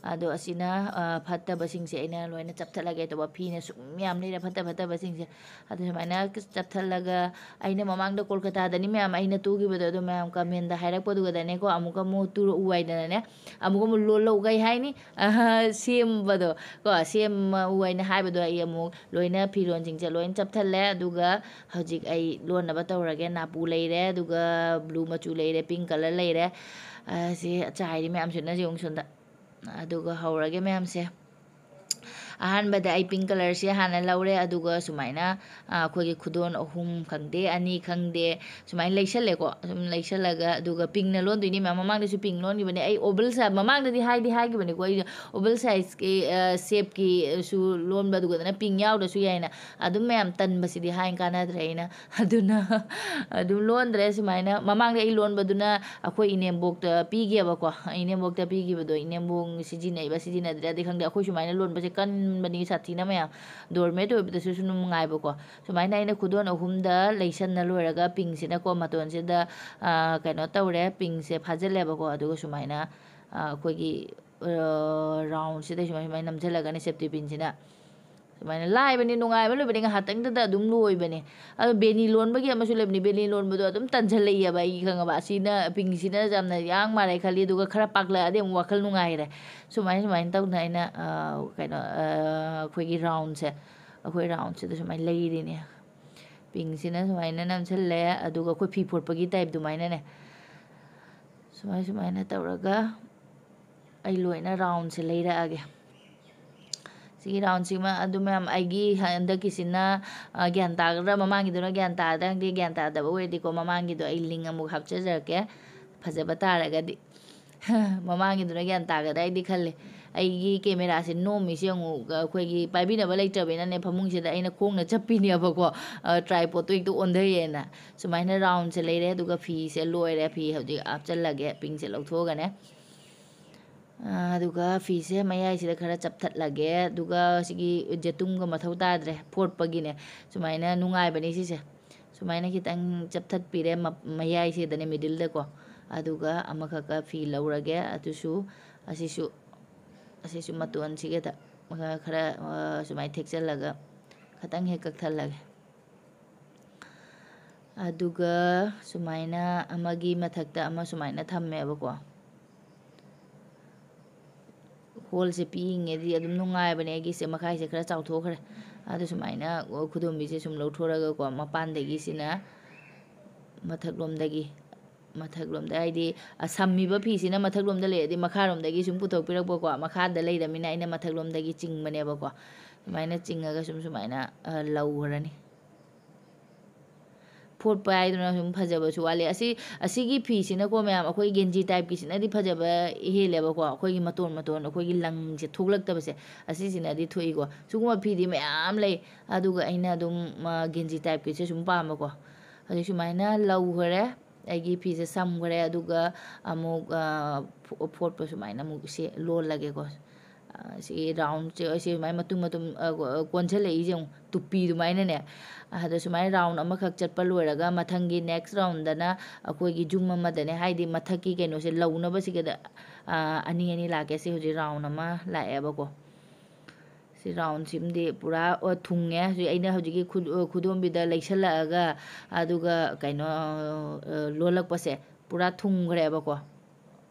ꯑꯗꯣ ꯑꯁꯤꯅ, ꯑ, ꯐꯠꯇꯕꯁꯤꯡꯁꯦ ꯑꯩꯅ ꯂꯣꯏꯅ ꯆꯞꯊꯠꯂꯒꯦ ꯇꯧꯕ꯫ ꯐꯤꯅ ꯁꯨꯝ ꯌꯥꯝ ꯂꯩꯔꯦ ꯐꯠꯇ ꯐꯠꯇꯕꯁꯤꯡꯁꯦ꯫ ꯑꯗꯨ ꯁꯨꯃꯥꯏꯅ ꯆꯞꯊꯠꯂꯒ, ꯑꯩꯅ ꯃꯃꯥꯡꯗ ꯀꯣꯜꯀꯇꯥꯗꯅꯤ ꯃꯌꯥꯝ ꯑꯩꯅ ꯇꯨꯈꯤꯕꯗꯣ, ꯑꯗꯣ ꯃꯌꯥꯝ commentꯗ ꯍꯥꯏꯔꯛꯄꯗꯨꯒꯗꯅꯦꯀꯣ, ꯑꯃꯨꯛꯀ ꯑꯃꯨꯛ ꯇꯨꯔꯛꯎ ꯍꯥꯏꯗꯅꯅꯦ, ꯑꯃꯨꯛ ꯑꯃꯨꯛ ꯂꯣꯜꯂꯛꯎ ꯀꯩ ꯍꯥꯏꯅꯤ? ꯑꯍ, ꯁꯦꯝꯕꯗꯣ ꯀꯣ, ꯁꯦꯝꯃꯛꯎ ꯍꯥꯏꯅ ꯍꯥꯏꯕꯗꯣ ꯑꯩ ꯑꯃꯨꯛ ꯂꯣꯏꯅ ꯐꯤꯔꯣꯟꯁꯤꯡꯁꯦ ꯂꯣꯏꯅ ꯆꯞꯊꯠꯂꯦ꯫ ꯑꯗꯨꯒ ꯍꯧꯖꯤꯛ ꯑꯩ ꯂꯣꯟꯅꯕ ꯇꯧꯔꯒꯦ꯫ ꯅꯥꯄꯨ ꯂꯩꯔꯦ, ꯑꯗꯨꯒ blue ꯃꯆꯨ ꯂꯩꯔꯦ, pink colour ꯂꯩꯔꯦ꯫ ꯑ, ꯁꯤ ꯆꯥꯏꯔꯤ ꯃꯌꯥꯝꯁꯤꯅ ꯌꯦꯡꯉꯨ ꯁꯣꯝꯗ꯫ ꯑꯗꯨꯒ ꯍꯧꯔꯒꯦ ꯃꯌꯥꯝꯁꯦ꯫ ꯑꯍꯥꯟꯕꯗ ꯑꯩ pink colourꯁꯦ ꯍꯥꯟꯅ ꯂꯧꯔꯦ, ꯑꯗꯨꯒ ꯁꯨꯃꯥꯏꯅ, ꯑ, ꯑꯩꯈꯣꯏꯒꯤ ꯈꯨꯗꯣꯟ ꯑꯍꯨꯝ ꯈꯪꯗꯦ, ꯑꯅꯤ ꯈꯪꯗꯦ, ꯁꯨꯃꯥꯏꯅ ꯂꯩꯁꯜꯂꯦꯀꯣ꯫ ꯁꯨꯝ ꯂꯩꯁꯜꯂꯒ, ꯑꯗꯨꯒ pinkꯅ ꯂꯣꯟꯗꯣꯏꯅꯤ ꯃꯌꯥꯝ꯫ ꯃꯃꯥꯡꯗꯁꯨ pink ꯂꯣꯟꯈꯤꯕꯅꯦ꯫ ꯑꯩ oval size, ꯃꯃꯥꯡꯗꯗꯤ ꯍꯥꯏꯗꯤ ꯍꯥꯏꯈꯤꯕꯅꯦꯀꯣ, ꯑꯩꯁꯦ oval sizeꯀꯤ, ꯑ, shapeꯀꯤꯁꯨ ꯂꯣꯟꯕ, ꯑꯗꯨꯒꯗꯅ pink ꯌꯥꯎꯗ꯭ꯔꯁꯨ ꯌꯥꯏꯅ꯫ ꯑꯗꯨꯝ ꯃꯌꯥꯝ ꯇꯟꯕꯁꯤꯗꯤ ꯍꯥꯏ ꯀꯥꯟꯅꯗ꯭ꯔꯦ ꯑꯩꯅ꯫ ꯑꯗꯨꯅ ꯑꯗꯨꯝ ꯂꯣꯟꯗ꯭ꯔꯦ ꯁꯨꯃꯥꯏꯅ꯫ ꯃꯃꯥꯡꯗ ꯑꯩ ꯂꯣꯟꯕꯗꯨꯅ ꯑꯩꯈꯣꯏ ꯏꯅꯦꯝꯕꯣꯛꯇ ꯄꯤꯒꯦꯕꯀꯣ꯫ ꯏꯅꯦꯝꯕꯣꯛꯇ ꯄꯤꯈꯤꯕꯗꯣ, ꯏꯅꯦꯝꯕꯣꯛ ꯁꯤꯖꯤꯟꯅꯩꯕ ꯁꯤꯖꯤꯟꯅꯗ꯭ꯔꯗꯤ ꯈꯪꯗꯦ, ꯑꯩꯈꯣꯏ ꯁꯨꯃꯥꯏꯅ ꯂꯣꯟꯕꯁꯦ ꯀꯟꯕꯅꯤ ꯁꯥꯊꯤꯅ ꯃꯌꯥꯝ꯫ Doormat ꯑꯣꯏꯕꯗꯁꯨ ꯁꯨꯝ ꯅꯨꯡꯉꯥꯏꯕꯀꯣ꯫ ꯁꯨꯃꯥꯏꯅ ꯑꯩꯅ ꯈꯨꯗꯣꯟ ꯑꯍꯨꯝꯗ ꯂꯩꯁꯟꯅ ꯂꯣꯏꯔꯒ pinkꯁꯤꯅꯀꯣ ꯃꯇꯣꯟꯁꯤꯗ, ꯑ, ꯀꯩꯅꯣ ꯇꯧꯔꯦ, pinkꯁꯦ ꯐꯥꯖꯤꯜꯂꯦꯕꯀꯣ꯫ ꯑꯗꯨꯒ ꯁꯨꯃꯥꯏꯅ, ꯑ, ꯑꯩꯈꯣꯏꯒꯤ, ꯑ, roundꯁꯤꯗ ꯁꯨꯃꯥꯏ, ꯁꯨꯃꯥꯏꯅ ꯅꯝꯁꯤꯜꯂꯒꯅꯦ safety pinꯁꯤꯅ꯫ ꯁꯨꯃꯥꯏꯅ ꯂꯥꯏꯕꯅꯤ, ꯅꯨꯡꯉꯥꯏꯕ ꯂꯣꯏꯕꯅꯤ, ꯉꯥꯏꯍꯥꯛꯇꯪꯗꯨꯗ ꯑꯗꯨꯝ ꯂꯣꯏꯕꯅꯦ꯫ ꯑꯗꯣ ꯕꯦꯅꯤ ꯂꯣꯟꯕꯒꯤ ꯑꯃꯁꯨ ꯂꯩꯕꯅꯤ, ꯕꯦꯅꯤ ꯂꯣꯟꯕꯗꯣ ꯑꯗꯨꯝ ꯇꯟꯁꯤꯜꯂꯛꯏꯑꯕ ꯑꯩꯒꯤ ꯈꯪꯉꯕ꯫ ꯑꯁꯤꯅ, pinkꯁꯤꯅ ꯌꯥꯝꯅ ꯌꯥꯡ ꯃꯥꯜꯂꯦ ꯈꯜꯂꯤ, ꯑꯗꯨꯒ ꯈꯔ ꯄꯥꯛꯂꯛꯑꯗꯤ ꯑꯃꯨꯛ ꯋꯥꯈꯜ ꯅꯨꯡꯉꯥꯏꯔꯦ꯫ ꯁꯨꯃꯥꯏꯅ, ꯁꯨꯃꯥꯏꯅ ꯇꯧꯗꯅ ꯑꯩꯅ, ꯑ, ꯀꯩꯅꯣ, ꯑ, ꯑꯩꯈꯣꯏꯒꯤ roundꯁꯦ, ꯑꯩꯈꯣꯏ roundꯁꯤꯗ ꯁꯨꯃꯥꯏꯅ ꯂꯩꯔꯤꯅꯦ꯫ Pinkꯁꯤꯅ ꯁꯨꯃꯥꯏꯅ ꯅꯝꯁꯤꯜꯂꯦ, ꯑꯗꯨꯒ ꯑꯩꯈꯣꯏ ꯐꯤ ꯐꯣꯠꯄꯒꯤ type ꯑꯗꯨꯃꯥꯏꯅꯅꯦ꯫ ꯁꯨꯃꯥꯏ, ꯁꯨꯃꯥꯏꯅ ꯇꯧꯔꯒ ꯑꯩ ꯂꯣꯏꯅ roundꯁꯦ ꯂꯩꯔꯛꯑꯒꯦ꯫ ꯁꯤꯒꯤ roundꯁꯤꯃ ꯑꯗꯨ ꯃꯌꯥꯝ ꯑꯩꯒꯤ ꯍꯟꯗꯛꯀꯤꯁꯤꯅ, ꯑ, ꯒ꯭ꯌꯥꯟ ꯇꯥꯒꯗ꯭ꯔꯥ, ꯃꯃꯥꯡꯒꯤꯗꯨꯅ ꯒ꯭ꯌꯥꯟ ꯇꯥꯒꯗ꯭ꯔꯥ ꯈꯪꯗꯦ, ꯒ꯭ꯌꯥꯟ ꯇꯥꯗꯕ ꯑꯣꯏꯔꯗꯤꯀꯣ ꯃꯃꯥꯡꯒꯤꯗꯣ ꯑꯩ link ꯑꯃꯨꯛ ꯍꯥꯞꯆꯖꯔꯛꯀꯦ, ꯐꯖꯕ ꯇꯥꯔꯒꯗꯤ꯫ ꯃꯃꯥꯡꯒꯤꯗꯨꯅ ꯒ꯭ꯌꯥꯟ ꯇꯥꯒꯗ꯭ꯔꯥ ꯍꯥꯏꯗꯤ ꯈꯜꯂꯦ꯫ ꯑꯩꯒꯤ ꯀꯦꯃꯦꯔꯥꯁꯦ ꯅꯣꯝꯃꯤꯁꯦ ꯌꯦꯡꯉꯨ, ꯑꯩꯈꯣꯏꯒꯤ ꯄꯥꯏꯕꯤꯅꯕ ꯂꯩꯇ꯭ꯔꯕꯅꯤꯅꯅꯦ, ꯐꯃꯨꯡꯁꯤꯗ ꯑꯩꯅ ꯈꯣꯡꯅ ꯆꯞꯄꯤꯅꯦꯕꯀꯣ, ꯇ꯭ꯔꯥꯏꯄꯣꯠꯇꯣ ꯍꯦꯛꯇ ꯑꯣꯟꯊꯩꯌꯦꯅ꯫ ꯁꯨꯃꯥꯏꯅ ꯔꯥꯎꯟꯁꯦ ꯂꯩꯔꯦ, ꯑꯗꯨꯒ ꯐꯤꯁꯦ ꯂꯣꯏꯔꯦ꯫ ꯐꯤ ꯍꯧꯖꯤꯛ ꯍꯥꯞꯆꯜꯂꯒꯦ, ꯄꯤꯡꯁꯦ ꯂꯧꯊꯣꯛꯑꯒꯅꯦ꯫ ꯑꯗꯨꯒ ꯐꯤꯁꯦ ꯃꯌꯥꯏꯁꯤꯗ ꯈꯔ ꯆꯞꯊꯠꯂꯒꯦ, ꯑꯗꯨꯒ ꯁꯤꯒꯤ ꯖꯦꯇꯨꯝꯒ ꯃꯊꯧ ꯇꯥꯗ꯭ꯔꯦ ꯐꯣꯠꯄꯒꯤꯅꯦ꯫ ꯁꯨꯃꯥꯏꯅ ꯅꯨꯡꯉꯥꯏꯕꯅꯦ ꯁꯤꯁꯦ꯫ ꯁꯨꯃꯥꯏꯅ ꯈꯤꯇꯪ ꯆꯞꯊꯠꯄꯤꯔꯦ ꯃ-, ꯃꯌꯥꯏꯁꯤꯗꯅꯦ, ꯃꯤꯗꯜꯗꯀꯣ꯫ ꯑꯗꯨꯒ ꯑꯃꯈꯛꯀ ꯐꯤ ꯂꯧꯔꯒꯦ, ꯑꯗꯨꯁꯨ, ꯑꯁꯤꯁꯨ, ꯑꯁꯤꯁꯨ ꯃꯇꯣꯟꯁꯤꯒꯗ ꯈꯔ, ꯑ, ꯁꯨꯃꯥꯏꯅ ꯊꯦꯛꯆꯜꯂꯒ ꯈꯤꯇꯪ ꯍꯦꯛ ꯀꯛꯊꯠꯂꯒꯦ꯫ ꯑꯗꯨꯒ ꯁꯨꯃꯥꯏꯅ ꯑꯃꯒꯤ ꯃꯊꯛꯇ ꯑꯃ ꯁꯨꯃꯥꯏꯅ ꯊꯝꯃꯦꯕꯀꯣ꯫ ꯍꯣꯜꯁꯦ ꯄꯤꯛꯏꯉꯩꯗꯤ ꯑꯗꯨꯝ ꯅꯨꯡꯉꯥꯏꯕꯅꯦ꯫ ꯑꯩꯒꯤꯁꯦ ꯃꯈꯥꯏꯁꯦ ꯈꯔ ꯆꯥꯎꯊꯣꯛꯈ꯭ꯔꯦ꯫ ꯑꯗꯨ ꯁꯨꯃꯥꯏꯅ ꯈꯨꯗꯣꯝꯕꯤꯁꯦ ꯁꯨꯝ ꯂꯧꯊꯣꯔꯒꯀꯣ, ꯃꯄꯥꯟꯗꯒꯤ ꯁꯤꯅ ꯃꯊꯛꯂꯣꯝꯗꯒꯤ, ꯃꯊꯛꯂꯣꯝꯗ ꯍꯥꯏꯗꯤ, ꯑ, ꯁꯝꯃꯤꯕ ꯐꯤꯁꯤꯅ ꯃꯊꯛꯂꯣꯝꯗ ꯂꯩꯔꯗꯤ ꯃꯈꯥꯔꯣꯝꯗꯒꯤ ꯁꯨꯝ ꯄꯨꯊꯣꯛꯄꯤꯔꯛꯄꯀꯣ, ꯃꯈꯥꯗ ꯂꯩꯔꯃꯤꯅ ꯑꯩꯅ ꯃꯊꯛꯂꯣꯝꯗꯒꯤ ꯆꯤꯡꯕꯅꯦꯕꯀꯣ꯫ ꯁꯨꯃꯥꯏꯅ ꯆꯤꯡꯉꯒ ꯁꯨꯝ ꯁꯨꯃꯥꯏꯅ, ꯑ, ꯂꯧꯈ꯭ꯔꯅꯤ꯫ ꯐꯣꯠꯄ ꯍꯥꯏꯗꯨꯅ ꯁꯨꯝ ꯐꯖꯕꯁꯨ ꯋꯥꯠꯂꯤ꯫ ꯑꯁꯤ, ꯑꯁꯤꯒꯤ ꯐꯤꯁꯤꯅꯀꯣ ꯃꯌꯥꯝ, ꯑꯩꯈꯣꯏ ꯒꯦꯟꯖꯤ ꯇꯥꯏꯞꯀꯤꯁꯤꯅꯗꯤ ꯐꯖꯕ ꯍꯦꯜꯂꯦꯕꯀꯣ, ꯑꯩꯈꯣꯏꯒꯤ ꯃꯇꯣꯟ ꯃꯇꯣꯟ ꯑꯩꯈꯣꯏꯒꯤ ꯂꯪꯁꯦ ꯊꯣꯛꯂꯛꯇꯕꯁꯦ, ꯑꯁꯤꯁꯤꯅꯗꯤ ꯊꯣꯛꯏꯀꯣ꯫ ꯁꯤꯒꯨꯝꯕ ꯐꯤꯗꯤ ꯃꯌꯥꯝ ꯂꯩ, ꯑꯗꯨꯒ ꯑꯩꯅ ꯑꯗꯨꯝ, ꯃ, ꯒꯦꯟꯖꯤ ꯇꯥꯏꯞꯀꯤꯁꯦ ꯁꯨꯝ ꯄꯥꯝꯕꯀꯣ꯫ ꯍꯧꯖꯤꯛ ꯁꯨꯃꯥꯏꯅ ꯂꯧꯈꯔꯦ, ꯑꯩꯒꯤ ꯐꯤꯁꯦ ꯁꯝꯈ꯭ꯔꯦ, ꯑꯗꯨꯒ ꯑꯃꯨꯛ, ꯑ, ꯐꯣ-, ꯐꯣꯠꯄ ꯁꯨꯃꯥꯏꯅ ꯑꯃꯨꯛ ꯁꯦ ꯂꯣꯜꯂꯒꯦꯀꯣ꯫ ꯑ, ꯁꯤꯒꯤ ꯔꯥꯎꯟꯁꯦ, ꯁꯤ ꯁꯨꯃꯥꯏꯅ ꯃꯇꯨꯝ ꯃꯇꯨꯝ, ꯑ, ꯀꯣꯟꯁꯤꯜꯂꯛꯏꯁꯦ ꯌꯦꯡꯉꯨ, ꯇꯨꯄꯤ ꯑꯗꯨꯃꯥꯏꯅꯅꯦ꯫ ꯑꯗꯣ ꯁꯨꯃꯥꯏꯅ ꯔꯥꯎꯟ ꯑꯃꯈꯛ ꯆꯠꯄ ꯂꯣꯏꯔꯒ ꯃꯊꯪꯒꯤ ꯅꯦꯛꯁ ꯔꯥꯎꯟꯗꯅ ꯑꯩꯈꯣꯏꯒꯤ ꯖꯨꯝ ꯑꯃꯗꯅꯦ, ꯍꯥꯏꯗꯤ ꯃꯊꯛꯀꯤ ꯀꯩꯅꯣꯁꯦ ꯂꯧꯅꯕꯁꯤꯒꯗ, ꯑ, ꯑꯅꯤ ꯑꯅꯤ ꯂꯥꯛꯀꯦ꯫ ꯁꯤ ꯍꯧꯖꯤꯛ ꯔꯥꯎꯟ ꯑꯃ ꯂꯥꯛꯑꯦꯕꯀꯣ꯫ ꯁꯤ ꯔꯥꯎꯟꯁꯤꯃꯗꯤ ꯄꯨꯔꯥ, ꯑ, ꯊꯨꯡꯉꯦ꯫ ꯍꯧꯖꯤꯛ ꯑꯩꯅ ꯍꯧꯖꯤꯛꯀꯤ ꯈꯨ-, ꯑ, ꯈꯨꯗꯣꯝꯕꯤꯗ ꯂꯩꯁꯜꯂꯛꯑꯒ, ꯑꯗꯨꯒ ꯀꯩꯅꯣ, ꯑ, ꯂꯣꯜꯂꯛꯄꯁꯦ ꯄꯨꯔꯥ ꯊꯨꯡꯈ꯭ꯔꯦꯕꯀꯣ꯫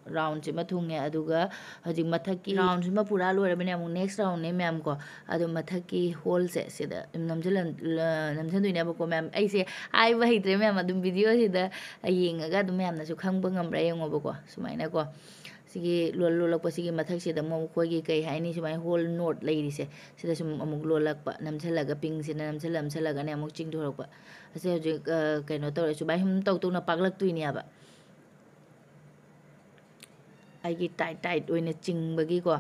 ꯔꯥꯎꯟꯁꯤꯃ ꯊꯨꯡꯉꯦ꯫ ꯑꯗꯨꯒ ꯍꯧꯖꯤꯛ ꯃꯊꯛꯀꯤ ꯔꯥꯎꯟꯁꯤꯃ ꯄꯨꯔꯥ ꯂꯣꯏꯔꯕꯅꯦ꯫ ꯑꯃꯨꯛ ꯅꯦꯛꯁ ꯔꯥꯎꯟꯅꯦ ꯃꯌꯥꯝ ꯀꯣ꯫ ꯑꯗꯣ ꯃꯊꯛꯀꯤ ꯍꯣꯜꯁꯦ ꯁꯤꯗ ꯑꯗꯨꯝ ꯅꯝꯁꯤꯜꯂ-, ꯅꯝꯁꯤꯟꯗꯣꯏꯅꯦꯕꯀꯣ ꯃꯌꯥꯝ꯫ ꯑꯩꯁꯦ ꯍꯥꯏꯕ ꯍꯩꯇ꯭ꯔꯦ ꯃꯌꯥꯝ, ꯑꯗꯨꯝ ꯚꯤꯗꯤꯑꯣꯁꯤꯗ ꯌꯦꯡꯉꯒ ꯑꯗꯨꯝ ꯃꯌꯥꯝꯅꯁꯨ ꯈꯪꯕ ꯉꯝꯕ꯭ꯔꯥ ꯌꯦꯡꯉꯣꯕꯀꯣ꯫ ꯁꯨꯃꯥꯏꯅꯀꯣ꯫ ꯁꯤꯒꯤ ꯂꯣꯜ-, ꯂꯣꯜꯂꯛꯄꯁꯤꯒꯤ ꯃꯊꯛꯁꯤꯗ ꯑꯃꯨꯛ ꯑꯩꯈꯣꯏꯒꯤ ꯀꯩ ꯍꯥꯏꯅꯤ, ꯁꯨꯃꯥꯏꯅ ꯍꯣꯜ ꯅꯣꯠ ꯂꯩꯔꯤꯁꯦ, ꯁꯤꯗ ꯁꯨꯝ ꯑꯃꯨꯛ ꯂꯣꯜꯂꯛꯄ, ꯅꯝꯁꯤꯜꯂꯒ ꯄꯤꯡꯁꯤꯅ ꯅꯝꯁꯤꯜꯂ, ꯅꯝꯁꯤꯜꯂꯒꯅꯦ ꯑꯃꯨꯛ ꯆꯤꯡꯊꯣꯔꯛꯄ꯫ ꯑꯁꯤ ꯍꯧꯖꯤꯛ, ꯑ, ꯀꯩꯅꯣ ꯇꯧꯔꯦ, ꯁꯨꯃꯥꯏꯅ ꯁꯨꯝ ꯇꯧ ꯇꯧꯅ ꯄꯥꯛꯂꯛꯇꯣꯏꯅꯦꯕ꯫ ꯑꯩꯒꯤ ꯇꯥꯏꯠ ꯇꯥꯏꯠ ꯑꯣꯏꯅ ꯆꯤꯡꯕꯒꯤꯀꯣ,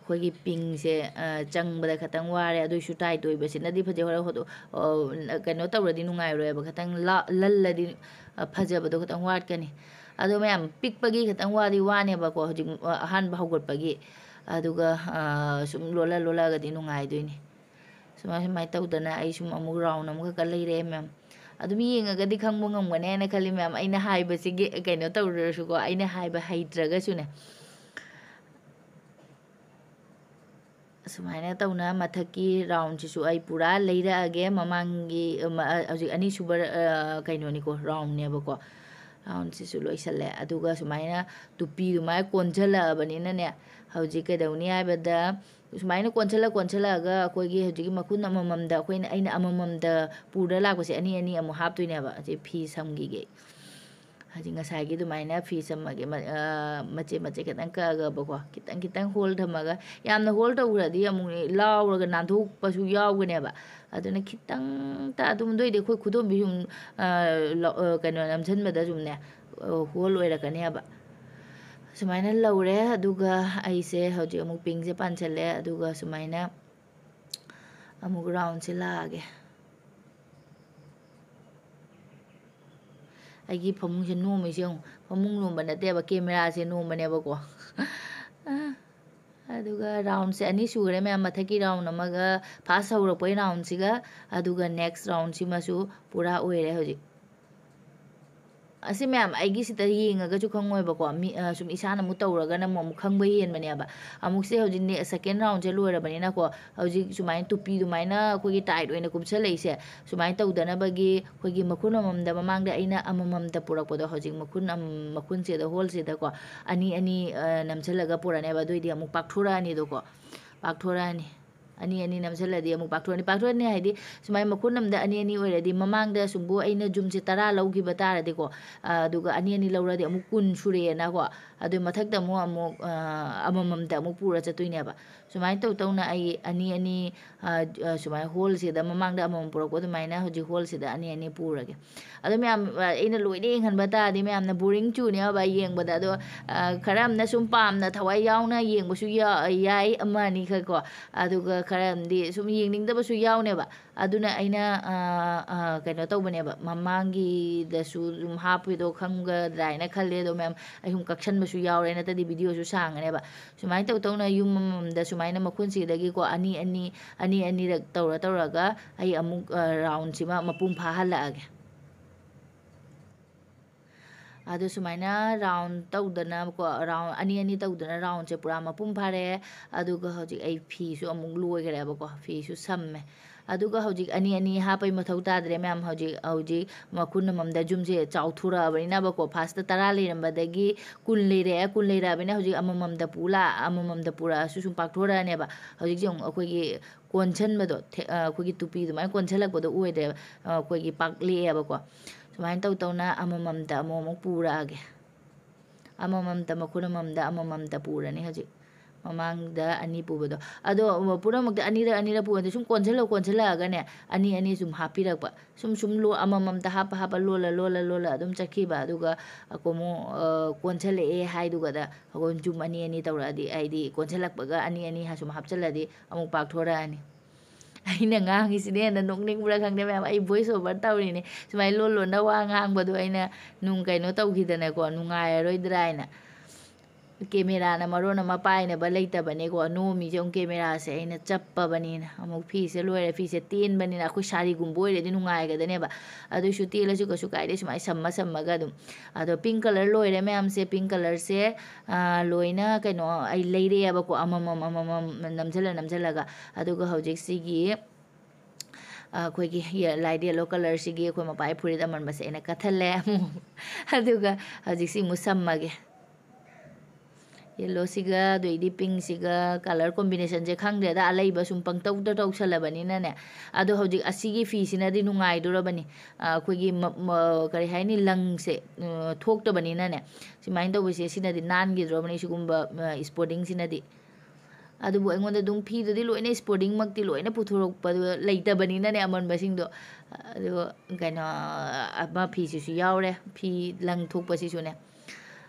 ꯑꯩꯈꯣꯏꯒꯤ ꯄꯤꯡꯁꯦ, ꯑ, ꯆꯪꯕꯗ ꯈꯤꯇꯪ ꯋꯥꯔꯦ꯫ ꯑꯗꯨꯏꯁꯨ ꯇꯥꯏꯠ ꯑꯣꯏꯕꯁꯤꯅꯗꯤ ꯐꯖꯩ꯫ ꯍꯣꯔꯦꯟ ꯍꯣꯠꯇꯣ-, ꯑ, ꯀꯩꯅꯣ ꯇꯧꯔꯗꯤ ꯅꯨꯡꯉꯥꯏꯔꯣꯏꯕ꯫ ꯈꯤꯇꯪ ꯂꯥ-, ꯂꯜꯂꯗꯤ, ꯑ, ꯐꯖꯕꯗꯣ ꯈꯤꯇꯪ ꯋꯥꯠꯀꯅꯤ꯫ ꯑꯗꯣ ꯃꯌꯥꯝ ꯄꯤꯛꯄꯒꯤ ꯈꯤꯇꯪ ꯋꯥꯗꯤ ꯋꯥꯅꯦꯕꯀꯣ, ꯍꯧꯖꯤꯛ, ꯑ, ꯑꯍꯥꯟꯕ ꯍꯧꯒꯠꯄꯒꯤ꯫ ꯑꯗꯨꯒ, ꯑ, ꯁꯨꯝ ꯂꯣꯜꯂ ꯂꯣꯜꯂꯛꯑꯒꯗꯤ ꯅꯨꯡꯉꯥꯏꯗꯣꯏꯅꯤ꯫ ꯁꯨꯃꯥꯏ ꯁꯨꯃꯥꯏꯅ ꯇꯧꯗꯅ ꯑꯩ ꯁꯨꯝ ꯑꯃꯨꯛ ꯔꯥꯎꯟ ꯑꯃꯈꯛꯀ ꯂꯩꯔꯛꯑꯦ ꯃꯌꯥꯝ꯫ ꯑꯗꯨꯝ ꯌꯦꯡꯉꯒꯗꯤ ꯈꯪꯕ ꯉꯝꯒꯅꯦꯅ ꯈꯜꯂꯤ ꯃꯌꯥꯝ꯫ ꯑꯩꯅ ꯍꯥꯏꯕꯁꯤꯒꯤ ꯀꯩꯅꯣ ꯇꯧꯔꯁꯨꯀꯣ, ꯑꯩꯅ ꯍꯥꯏꯕ ꯍꯩꯇ꯭ꯔꯒꯁꯨꯅꯦ꯫ ꯑꯁꯨꯃꯥꯏꯅ ꯇꯧꯅ ꯃꯊꯛꯀꯤ ꯔꯥꯎꯟꯁꯤꯁꯨ ꯑꯩ ꯄꯨꯔꯥ ꯂꯩꯔꯛꯑꯒꯦ꯫ ꯃꯃꯥꯡꯒꯤ, ꯑ, ꯃ-, ꯑ, ꯍꯧꯖꯤꯛ ꯑꯅꯤꯁꯨꯕ, ꯑ, ꯀꯩꯅꯣꯅꯤꯀꯣ, ꯔꯥꯎꯟꯅꯦꯕꯀꯣ꯫ ꯔꯥꯎꯟꯁꯤꯁꯨ ꯂꯣꯏꯁꯜꯂꯦ꯫ ꯑꯗꯨꯒ ꯁꯨꯃꯥꯏꯅ ꯇꯨꯄꯤꯗꯨꯃꯥꯏꯅ ꯀꯣꯟꯁꯤꯜꯂꯛꯑꯕꯅꯤꯅꯅꯦ, ꯍꯧꯖꯤꯛ ꯀꯩꯗꯧꯅꯤ ꯍꯥꯏꯕꯗ, ꯁꯨꯃꯥꯏꯅ ꯀꯣꯟꯁꯤꯜꯂ ꯀꯣꯟꯁꯤꯜꯂꯛꯑꯒ ꯑꯩꯈꯣꯏꯒꯤ ꯍꯧꯖꯤꯛꯀꯤ ꯃꯈꯨꯟ ꯑꯃꯃꯝꯗ ꯑꯩꯈꯣꯏꯅ, ꯑꯩꯅ ꯑꯃꯃꯝꯗ ꯄꯨꯔ ꯂꯥꯛꯄꯁꯦ ꯑꯅꯤ ꯑꯅꯤ ꯑꯃꯨꯛ ꯍꯥꯞꯇꯣꯏꯅꯦꯕ꯫ ꯑꯁꯤ ꯐꯤ ꯁꯝꯈꯤꯒꯦ꯫ ꯍꯧꯖꯤꯛ ꯉꯁꯥꯏꯒꯤ ꯑꯗꯨꯃꯥꯏꯅ ꯐꯤ ꯁꯝꯃꯒꯦ, ꯃ-, ꯑ, ꯃꯆꯦꯠ ꯃꯆꯦꯠ ꯈꯤꯇꯪ ꯀꯛꯑꯒꯕꯀꯣ, ꯈꯤꯇꯪ ꯈꯤꯇꯪ ꯍꯣꯜ ꯊꯝꯃꯒ, ꯌꯥꯝꯅ ꯍꯣꯜ ꯇꯧꯈ꯭ꯔꯗꯤ ꯑꯃꯨꯛ ꯂꯥꯎꯔꯒ ꯅꯥꯟꯊꯣꯛꯄꯁꯨ ꯌꯥꯎꯒꯅꯦꯕ꯫ ꯑꯗꯨꯅ ꯈꯤꯇꯪꯇ ꯑꯗꯨꯝ, ꯑꯗꯨ ꯑꯣꯏꯗꯤ ꯑꯩꯈꯣꯏ ꯈꯨꯗꯣꯝꯕꯤ ꯁꯨꯝ, ꯑ, ꯂ-, ꯑ, ꯀꯩꯅꯣ ꯅꯝꯁꯤꯟꯕꯗ ꯁꯨꯝꯅꯦ, ꯑ, ꯍꯣꯜ ꯑꯣꯏꯔꯛꯀꯅꯦꯕ꯫ ꯁꯨꯃꯥꯏꯅ ꯂꯧꯔꯦ꯫ ꯑꯗꯨꯒ ꯑꯩꯁꯦ ꯍꯧꯖꯤꯛ ꯑꯃꯨꯛ ꯄꯤꯡꯁꯦ ꯄꯥꯟꯁꯤꯜꯂꯦ꯫ ꯑꯗꯨꯒ ꯁꯨꯃꯥꯏꯅ ꯑꯃꯨꯛ ꯔꯥꯎꯟꯁꯦ ꯂꯥꯛꯑꯒꯦ꯫ ꯑꯩꯒꯤ ꯐꯃꯨꯡꯁꯦ ꯅꯣꯝꯃꯤꯁꯦ ꯌꯦꯡꯉꯨ꯫ ꯐꯃꯨꯡ ꯅꯣꯝꯕ ꯅꯠꯇꯦꯕ, ꯀꯦꯃꯦꯔꯥꯁꯦ ꯅꯣꯝꯕꯅꯦꯕꯀꯣ꯫ ꯑꯗꯨꯒ ꯔꯥꯎꯟꯁꯦ ꯑꯅꯤ ꯁꯨꯈ꯭ꯔꯦ ꯃꯌꯥꯝ, ꯃꯊꯛꯀꯤ ꯔꯥꯎꯟ ꯑꯃꯒ ꯐꯥꯔꯁ ꯍꯧꯔꯛꯄꯒꯤ ꯔꯥꯎꯟꯁꯤꯒ, ꯑꯗꯨꯒ ꯅꯦꯛꯁ ꯔꯥꯎꯟꯁꯤꯃꯁꯨ ꯄꯨꯔꯥ ꯑꯣꯏꯔꯦ ꯍꯧꯖꯤꯛ꯫ ꯑꯁꯤ ꯃꯌꯥꯝ ꯑꯩꯒꯤ ꯁꯤꯗ ꯌꯦꯡꯉꯒꯁꯨ ꯈꯪꯉꯣꯏꯕꯀꯣ꯫ ꯃꯤ, ꯑ, ꯁꯨꯝ ꯏꯁꯥꯅ ꯑꯃꯨꯛ ꯇꯧꯔꯒꯅ ꯑꯃꯨꯛ, ꯑꯃꯨꯛ ꯈꯪꯕ ꯍꯦꯟꯕꯅꯦꯕ꯫ ꯑꯃꯨꯛꯁꯦ ꯍꯧꯖꯤꯛ ꯅꯦ-, ꯁꯦꯀꯦꯟ ꯔꯥꯎꯟꯁꯦ ꯂꯣꯏꯔꯕꯅꯤꯅꯀꯣ, ꯍꯧꯖꯤꯛ ꯁꯨꯃꯥꯏꯅ ꯇꯨꯄꯤꯗꯨꯃꯥꯏꯅ ꯑꯩꯈꯣꯏꯒꯤ ꯇꯥꯏꯠ ꯑꯣꯏꯅ ꯀꯨꯞꯁꯜꯂꯛꯏꯁꯦ, ꯁꯨꯃꯥꯏꯅ ꯇꯧꯗꯅꯕꯒꯤ ꯑꯩꯈꯣꯏꯒꯤ ꯃꯈꯨꯟ ꯑꯃꯃꯝꯗ, ꯃꯃꯥꯡꯗ ꯑꯩꯅ ꯑꯃꯃꯝꯗ ꯄꯨꯔꯛꯄꯗꯣ, ꯍꯧꯖꯤꯛ ꯃꯈꯨꯟ ꯑꯃ-, ꯃꯈꯨꯟꯁꯤꯗ, ꯍꯣꯜꯁꯤꯗꯀꯣ, ꯑꯅꯤ ꯑꯅꯤ, ꯑ, ꯅꯝꯁꯤꯜꯂꯒ ꯄꯨꯔꯛꯅꯦꯕ꯫ ꯑꯗꯨꯑꯣꯏꯗꯤ ꯑꯃꯨꯛ ꯄꯥꯛꯊꯣꯔꯛꯑꯅꯤꯗꯣꯀꯣ, ꯄꯥꯛꯊꯣꯔꯛꯑꯅꯤ꯫ ꯑꯅꯤ ꯑꯅꯤ ꯅꯝꯁꯤꯜꯂꯗꯤ ꯑꯃꯨꯛ ꯄꯥꯛꯊꯣꯛꯑꯅꯤ꯫ ꯄꯥꯛꯊꯣꯛꯑꯅꯤ ꯍꯥꯏꯗꯤ ꯁꯨꯃꯥꯏꯅ ꯃꯈꯨꯟ ꯑꯃꯗ ꯑꯅꯤ ꯑꯅꯤ ꯑꯣꯏꯔꯗꯤ, ꯃꯃꯥꯡꯗ ꯁꯨꯝꯕꯨ ꯑꯩꯅ ꯖꯨꯝꯁꯦ ꯇꯔꯥ ꯂꯧꯈꯤꯕ ꯇꯥꯔꯗꯤꯀꯣ, ꯑ, ꯑꯗꯨꯒ ꯑꯅꯤ ꯑꯅꯤ ꯂꯧꯔꯗꯤ ꯑꯃꯨꯛ ꯀꯨꯟ ꯁꯨꯔꯛꯑꯦꯅꯀꯣ꯫ ꯑꯗꯨ ꯃꯊꯛꯇ ꯑꯃꯨꯛ, ꯑꯃꯨꯛ, ꯑ, ꯑꯃꯃꯝꯇ ꯑꯃꯨꯛ ꯄꯨꯔ ꯆꯠꯇꯣꯏꯅꯦꯕ꯫ ꯁꯨꯃꯥꯏꯅ ꯇꯧ ꯇꯧꯅ ꯑꯩ ꯑꯅꯤ ꯑꯅꯤ, ꯑ, ꯑ, ꯁꯨꯃꯥꯏꯅ ꯍꯣꯜꯁꯤꯗ ꯃꯃꯥꯡꯗ ꯑꯃꯃꯝ ꯄꯨꯔꯛꯄ ꯑꯗꯨꯃꯥꯏꯅ ꯍꯧꯖꯤꯛ ꯍꯣꯜꯁꯤꯗ ꯑꯅꯤ ꯑꯅꯤ ꯄꯨꯔꯒꯦ꯫ ꯑꯗꯣ ꯃꯌꯥꯝ, ꯑ, ꯑꯩꯅ ꯂꯣꯏꯅ ꯌꯦꯡꯍꯟꯕ ꯇꯥꯔꯗꯤ ꯃꯌꯥꯝꯅ boring ꯆꯨꯅꯦꯕ ꯌꯦꯡꯕꯗ꯫ ꯑꯗꯣ, ꯑ, ꯈꯔ ꯑꯃꯅ ꯁꯨꯝ ꯄꯥꯝꯅ ꯊꯋꯥꯏ ꯌꯥꯎꯅ ꯌꯦꯡꯕꯁꯨ ꯌꯥ-, ꯌꯥꯏ, ꯑꯃ ꯑꯅꯤꯈꯛꯀꯣ꯫ ꯑꯗꯨꯒ ꯈꯔ ꯑꯃꯗꯤ ꯁꯨꯝ ꯌꯦꯡꯅꯤꯡꯗꯕꯁꯨ ꯌꯥꯎꯅꯦꯕ꯫ ꯑꯗꯨꯅ ꯑꯩꯅ, ꯑ, ꯑ, ꯀꯩꯅꯣ ꯇꯧꯕꯅꯦꯕ, ꯃꯃꯥꯡꯒꯤꯗꯁꯨ ꯑꯗꯨꯝ ꯍꯥꯞꯄꯤꯗꯣ ꯈꯪꯒꯗ꯭ꯔꯥ ꯍꯥꯏꯅ ꯈꯜꯂꯦ꯫ ꯑꯗꯣ ꯃꯌꯥꯝ ꯑꯩ ꯁꯨꯝ ꯀꯛꯁꯟꯕꯁꯨ ꯌꯥꯎꯔꯦ, ꯅꯠꯇ꯭ꯔꯗꯤ videoꯁꯨ ꯁꯥꯡꯉꯅꯦꯕ꯫ ꯁꯨꯃꯥꯏꯅ ꯇꯧ ꯇꯧꯅ ꯌꯨꯝ ꯑꯃꯃꯝꯗ ꯁꯨꯃꯥꯏꯅ ꯃꯈꯨꯟꯁꯤꯗꯒꯤꯀꯣ ꯑꯅꯤ ꯑꯅꯤ, ꯑꯅꯤ ꯑꯅꯤꯔꯛ ꯇꯧꯔ ꯇꯧꯔꯒ ꯑꯩ ꯑꯃꯨꯛ, ꯑ, roundꯁꯤꯃ ꯃꯄꯨꯡ ꯐꯥꯍꯜꯂꯛꯑꯒꯦ꯫ ꯑꯗꯣ ꯁꯨꯃꯥꯏꯅ round ꯇꯧꯗꯅꯀꯣ, round ꯑꯅꯤ ꯑꯅꯤ ꯇꯧꯗꯅ roundꯁꯦ ꯄꯨꯔꯥ ꯃꯄꯨꯡ ꯐꯥꯔꯦ꯫ ꯑꯗꯨꯒ ꯍꯧꯖꯤꯛ ꯑꯩ ꯐꯤꯁꯨ ꯑꯃꯨꯛ ꯂꯣꯏꯈ꯭ꯔꯦꯕꯀꯣ, ꯐꯤꯁꯨ ꯁꯝꯃꯦ꯫ ꯑꯗꯨꯒ ꯍꯧꯖꯤꯛ ꯑꯅꯤ ꯑꯅꯤ ꯍꯥꯞꯄꯩ ꯃꯊꯧ ꯇꯥꯗ꯭ꯔꯦ ꯃꯌꯥꯝ꯫ ꯍꯧꯖꯤꯛ, ꯍꯧꯖꯤꯛ ꯃꯈꯨꯟ ꯑꯃꯃꯝꯗ ꯌꯨꯝꯁꯦ ꯆꯥꯎꯊꯣꯔꯛꯑꯕꯅꯤꯅꯕꯀꯣ, firstꯇ ꯇꯔꯥ ꯂꯩꯔꯝꯕꯗꯒꯤ ꯀꯨꯟ ꯂꯩꯔꯛꯑꯦ, ꯀꯨꯟ ꯂꯩꯔꯛꯑꯕꯅꯤꯅ ꯍꯧꯖꯤꯛ ꯑꯃꯃꯝꯗ ꯄꯨ ꯂꯥ-, ꯑꯃꯃꯝꯗ ꯄꯨꯔꯛꯑꯁꯨ ꯁꯨꯝ ꯄꯥꯛꯊꯣꯔꯛꯑꯅꯦꯕ꯫ ꯍꯧꯖꯤꯛꯁꯦ ꯑꯃꯨꯛ ꯑꯩꯈꯣꯏꯒꯤ ꯀꯣꯟꯁꯤꯟꯕꯗꯣ, ꯊꯦ-, ꯑ, ꯑꯩꯈꯣꯏꯒꯤ ꯇꯨꯄꯤ ꯑꯗꯨꯃꯥꯏꯅ ꯀꯣꯟꯁꯤꯜꯂꯛꯄꯗꯣ ꯑꯣꯏꯗ꯭ꯔꯦꯕ꯫ ꯑ, ꯑꯩꯈꯣꯏꯒꯤ ꯄꯥꯛꯂꯛꯑꯦꯕꯀꯣ꯫ ꯁꯨꯃꯥꯏꯅ ꯇꯧ ꯇꯧꯅ ꯑꯃꯃꯝꯇ ꯑꯃꯨꯛ ꯑꯃꯨꯛ ꯄꯨꯔꯛꯑꯒꯦ꯫ ꯑꯃꯃꯝꯇ, ꯃꯈꯨꯟ ꯑꯃꯃꯝꯗ ꯑꯃꯃꯝꯇ ꯄꯨꯔꯅꯤ ꯍꯧꯖꯤꯛ꯫ ꯃꯃꯥꯡꯗ ꯑꯅꯤ ꯄꯨꯕꯗꯣ꯫ ꯑꯗꯣ ꯄꯨꯝꯅꯃꯛꯇ ꯑꯅꯤꯔꯛ, ꯑꯅꯤꯔꯛ ꯄꯨꯕꯗ ꯁꯨꯝ ꯀꯣꯟꯁꯤꯜꯂ ꯀꯣꯟꯁꯤꯜꯂꯛꯑꯒꯅꯦ, ꯑꯅꯤ ꯑꯅꯤ ꯁꯨꯝ ꯍꯥꯞꯄꯤꯔꯛꯄ꯫ ꯁꯨꯝ ꯁꯨꯝ ꯂꯣ-, ꯑꯃꯃꯝꯇ ꯍꯥꯞꯄ ꯍꯥꯞꯄ ꯂꯣꯜꯂ ꯂꯣꯜꯂ ꯂꯣꯜꯂ ꯑꯗꯨꯝ ꯆꯠꯈꯤꯕ꯫ ꯑꯗꯨꯒ ꯑꯀꯣꯃꯨ, ꯑ, ꯀꯣꯟꯁꯤꯜꯂꯛꯑꯦ ꯍꯥꯏꯗꯨꯒꯗ ꯑꯩꯈꯣꯏ ꯌꯨꯝ ꯑꯅꯤ ꯑꯅꯤ ꯇꯧꯔꯛꯑꯗꯤ, ꯍꯥꯏꯗꯤ ꯀꯣꯟꯁꯤꯜꯂꯛꯄꯒ ꯑꯅꯤ ꯑꯅꯤ ꯁꯨꯝ ꯍꯥꯞꯆꯤꯜꯂꯗꯤ ꯑꯃꯨꯛ ꯄꯥꯛꯊꯣꯔꯛꯑꯅꯤ꯫ ꯑꯩꯅ ꯉꯥꯡꯉꯤꯁꯤꯅ ꯍꯦꯟꯅ ꯅꯣꯛꯅꯤꯡꯕ꯭ꯔꯥ ꯈꯪꯗꯦ ꯃꯌꯥꯝ꯫ ꯑꯩ voice over ꯇꯧꯔꯤꯅꯦ꯫ ꯁꯨꯃꯥꯏꯅ ꯂꯣꯟ ꯂꯣꯟꯅ ꯋꯥ ꯉꯥꯡꯕꯗꯣ ꯑꯩꯅ ꯅꯨꯡ ꯀꯩꯅꯣ ꯇꯧꯈꯤꯗꯅꯀꯣ, ꯅꯨꯡꯉꯥꯏꯔꯔꯣꯏꯗ꯭ꯔꯥ ꯍꯥꯏꯅ꯫ ꯀꯦꯃꯦꯔꯥꯅ ꯃꯔꯣꯟ ꯑꯃ ꯄꯥꯏꯅꯕ ꯂꯩꯇꯕꯅꯦꯀꯣ꯫ ꯅꯣꯝꯃꯤꯁꯦ ꯑꯃꯨꯛ ꯀꯦꯃꯦꯔꯥꯁꯦ ꯑꯩꯅ ꯆꯞꯄꯕꯅꯤꯅ꯫ ꯑꯃꯨꯛ ꯐꯤꯁꯦ ꯂꯣꯏꯔꯦ꯫ ꯐꯤꯁꯦ ꯇꯦꯟꯕꯅꯤꯅ ꯑꯩꯈꯣꯏ ꯁꯥꯔꯤꯒꯨꯝꯕ ꯑꯣꯏꯔꯗꯤ ꯅꯨꯡꯉꯥꯏꯒꯗꯅꯦꯕ꯫ ꯑꯗꯨꯏꯁꯨ ꯇꯦꯜꯂꯁꯨ ꯀꯩꯁꯨ ꯀꯥꯏꯗꯦ, ꯁꯨꯃꯥꯏꯅ ꯁꯝꯃ ꯁꯝꯃꯒ ꯑꯗꯨꯝ꯫ ꯑꯗꯣ pink colour ꯂꯣꯏꯔꯦ ꯃꯌꯥꯝꯁꯦ꯫ Pink colourꯁꯦ, ꯑ, ꯂꯣꯏꯅ ꯀꯩꯅꯣ ꯑꯩ ꯂꯩꯔꯛꯑꯦꯕꯀꯣ, ꯑꯃꯃꯝ ꯑꯃꯃꯝ ꯅꯝꯁꯤꯜꯂ ꯅꯝꯁꯤꯜꯂꯒ꯫ ꯑꯗꯨꯒ ꯍꯧꯖꯤꯛ ꯁꯤꯒꯤ, ꯑ, ꯑꯩꯈꯣꯏꯒꯤ ꯌꯦ-, light yellow colourꯁꯤꯒꯤ ꯑꯩꯈꯣꯏ ꯃꯄꯥꯒꯤ ꯐꯨꯔꯤꯠ ꯑꯃꯟꯕꯁꯦ ꯑꯩꯅ ꯀꯠꯊꯠꯂꯦ ꯑꯃꯨꯛ꯫ ꯑꯗꯨꯒ ꯍꯧꯖꯤꯛꯁꯤ ꯑꯃꯨꯛ ꯁꯝꯃꯒꯦ꯫ Yellowꯁꯤꯒ ꯑꯗꯩꯗꯤ pinkꯁꯤꯒ colour combinationꯁꯦ ꯈꯪꯗ꯭ꯔꯦꯗ, ꯑꯂꯩꯕ ꯁꯨꯝ ꯄꯪꯇꯧꯗ ꯇꯧꯁꯜꯂꯕꯅꯤꯅꯅꯦ꯫ ꯑꯗꯣ ꯍꯧꯖꯤꯛ ꯑꯁꯤꯒꯤ ꯐꯤꯁꯤꯅꯗꯤ ꯅꯨꯡꯉꯥꯏꯗꯣꯔꯕꯅꯤ꯫ ꯑ, ꯑꯩꯈꯣꯏꯒꯤ ꯃ-, ꯃ-, ꯀꯔꯤ ꯍꯥꯏꯅꯤ, ꯂꯪꯁꯦ, ꯑ, ꯊꯣꯛꯇꯕꯅꯤꯅꯅꯦ꯫ ꯁꯨꯃꯥꯏꯅ ꯇꯧꯕꯁꯦ ꯁꯤꯅꯗꯤ ꯅꯥꯟꯈꯤꯗ꯭ꯔꯣꯕꯅꯤ, ꯁꯤꯒꯨꯝꯕ, ꯑ, sportingꯁꯤꯅꯗꯤ꯫ ꯑꯗꯨꯕꯨ ꯑꯩꯉꯣꯟꯗ ꯑꯗꯨꯝ ꯐꯤꯗꯨꯗꯤ ꯂꯣꯏꯅ sportingꯃꯛꯇꯤ ꯂꯣꯏꯅ ꯄꯨꯊꯣꯔꯛꯄꯗꯣ ꯂꯩꯇꯕꯅꯤꯅꯅꯦ, ꯑꯃꯟꯕꯁꯤꯡꯗꯣ꯫ ꯑꯗꯨ ꯀꯩꯅꯣ, ꯑꯃ ꯐꯤꯁꯤꯁꯨ ꯌꯥꯎꯔꯦ, ꯐꯤ ꯂꯪ ꯊꯣꯛꯄꯁꯤꯁꯨꯅꯦ꯫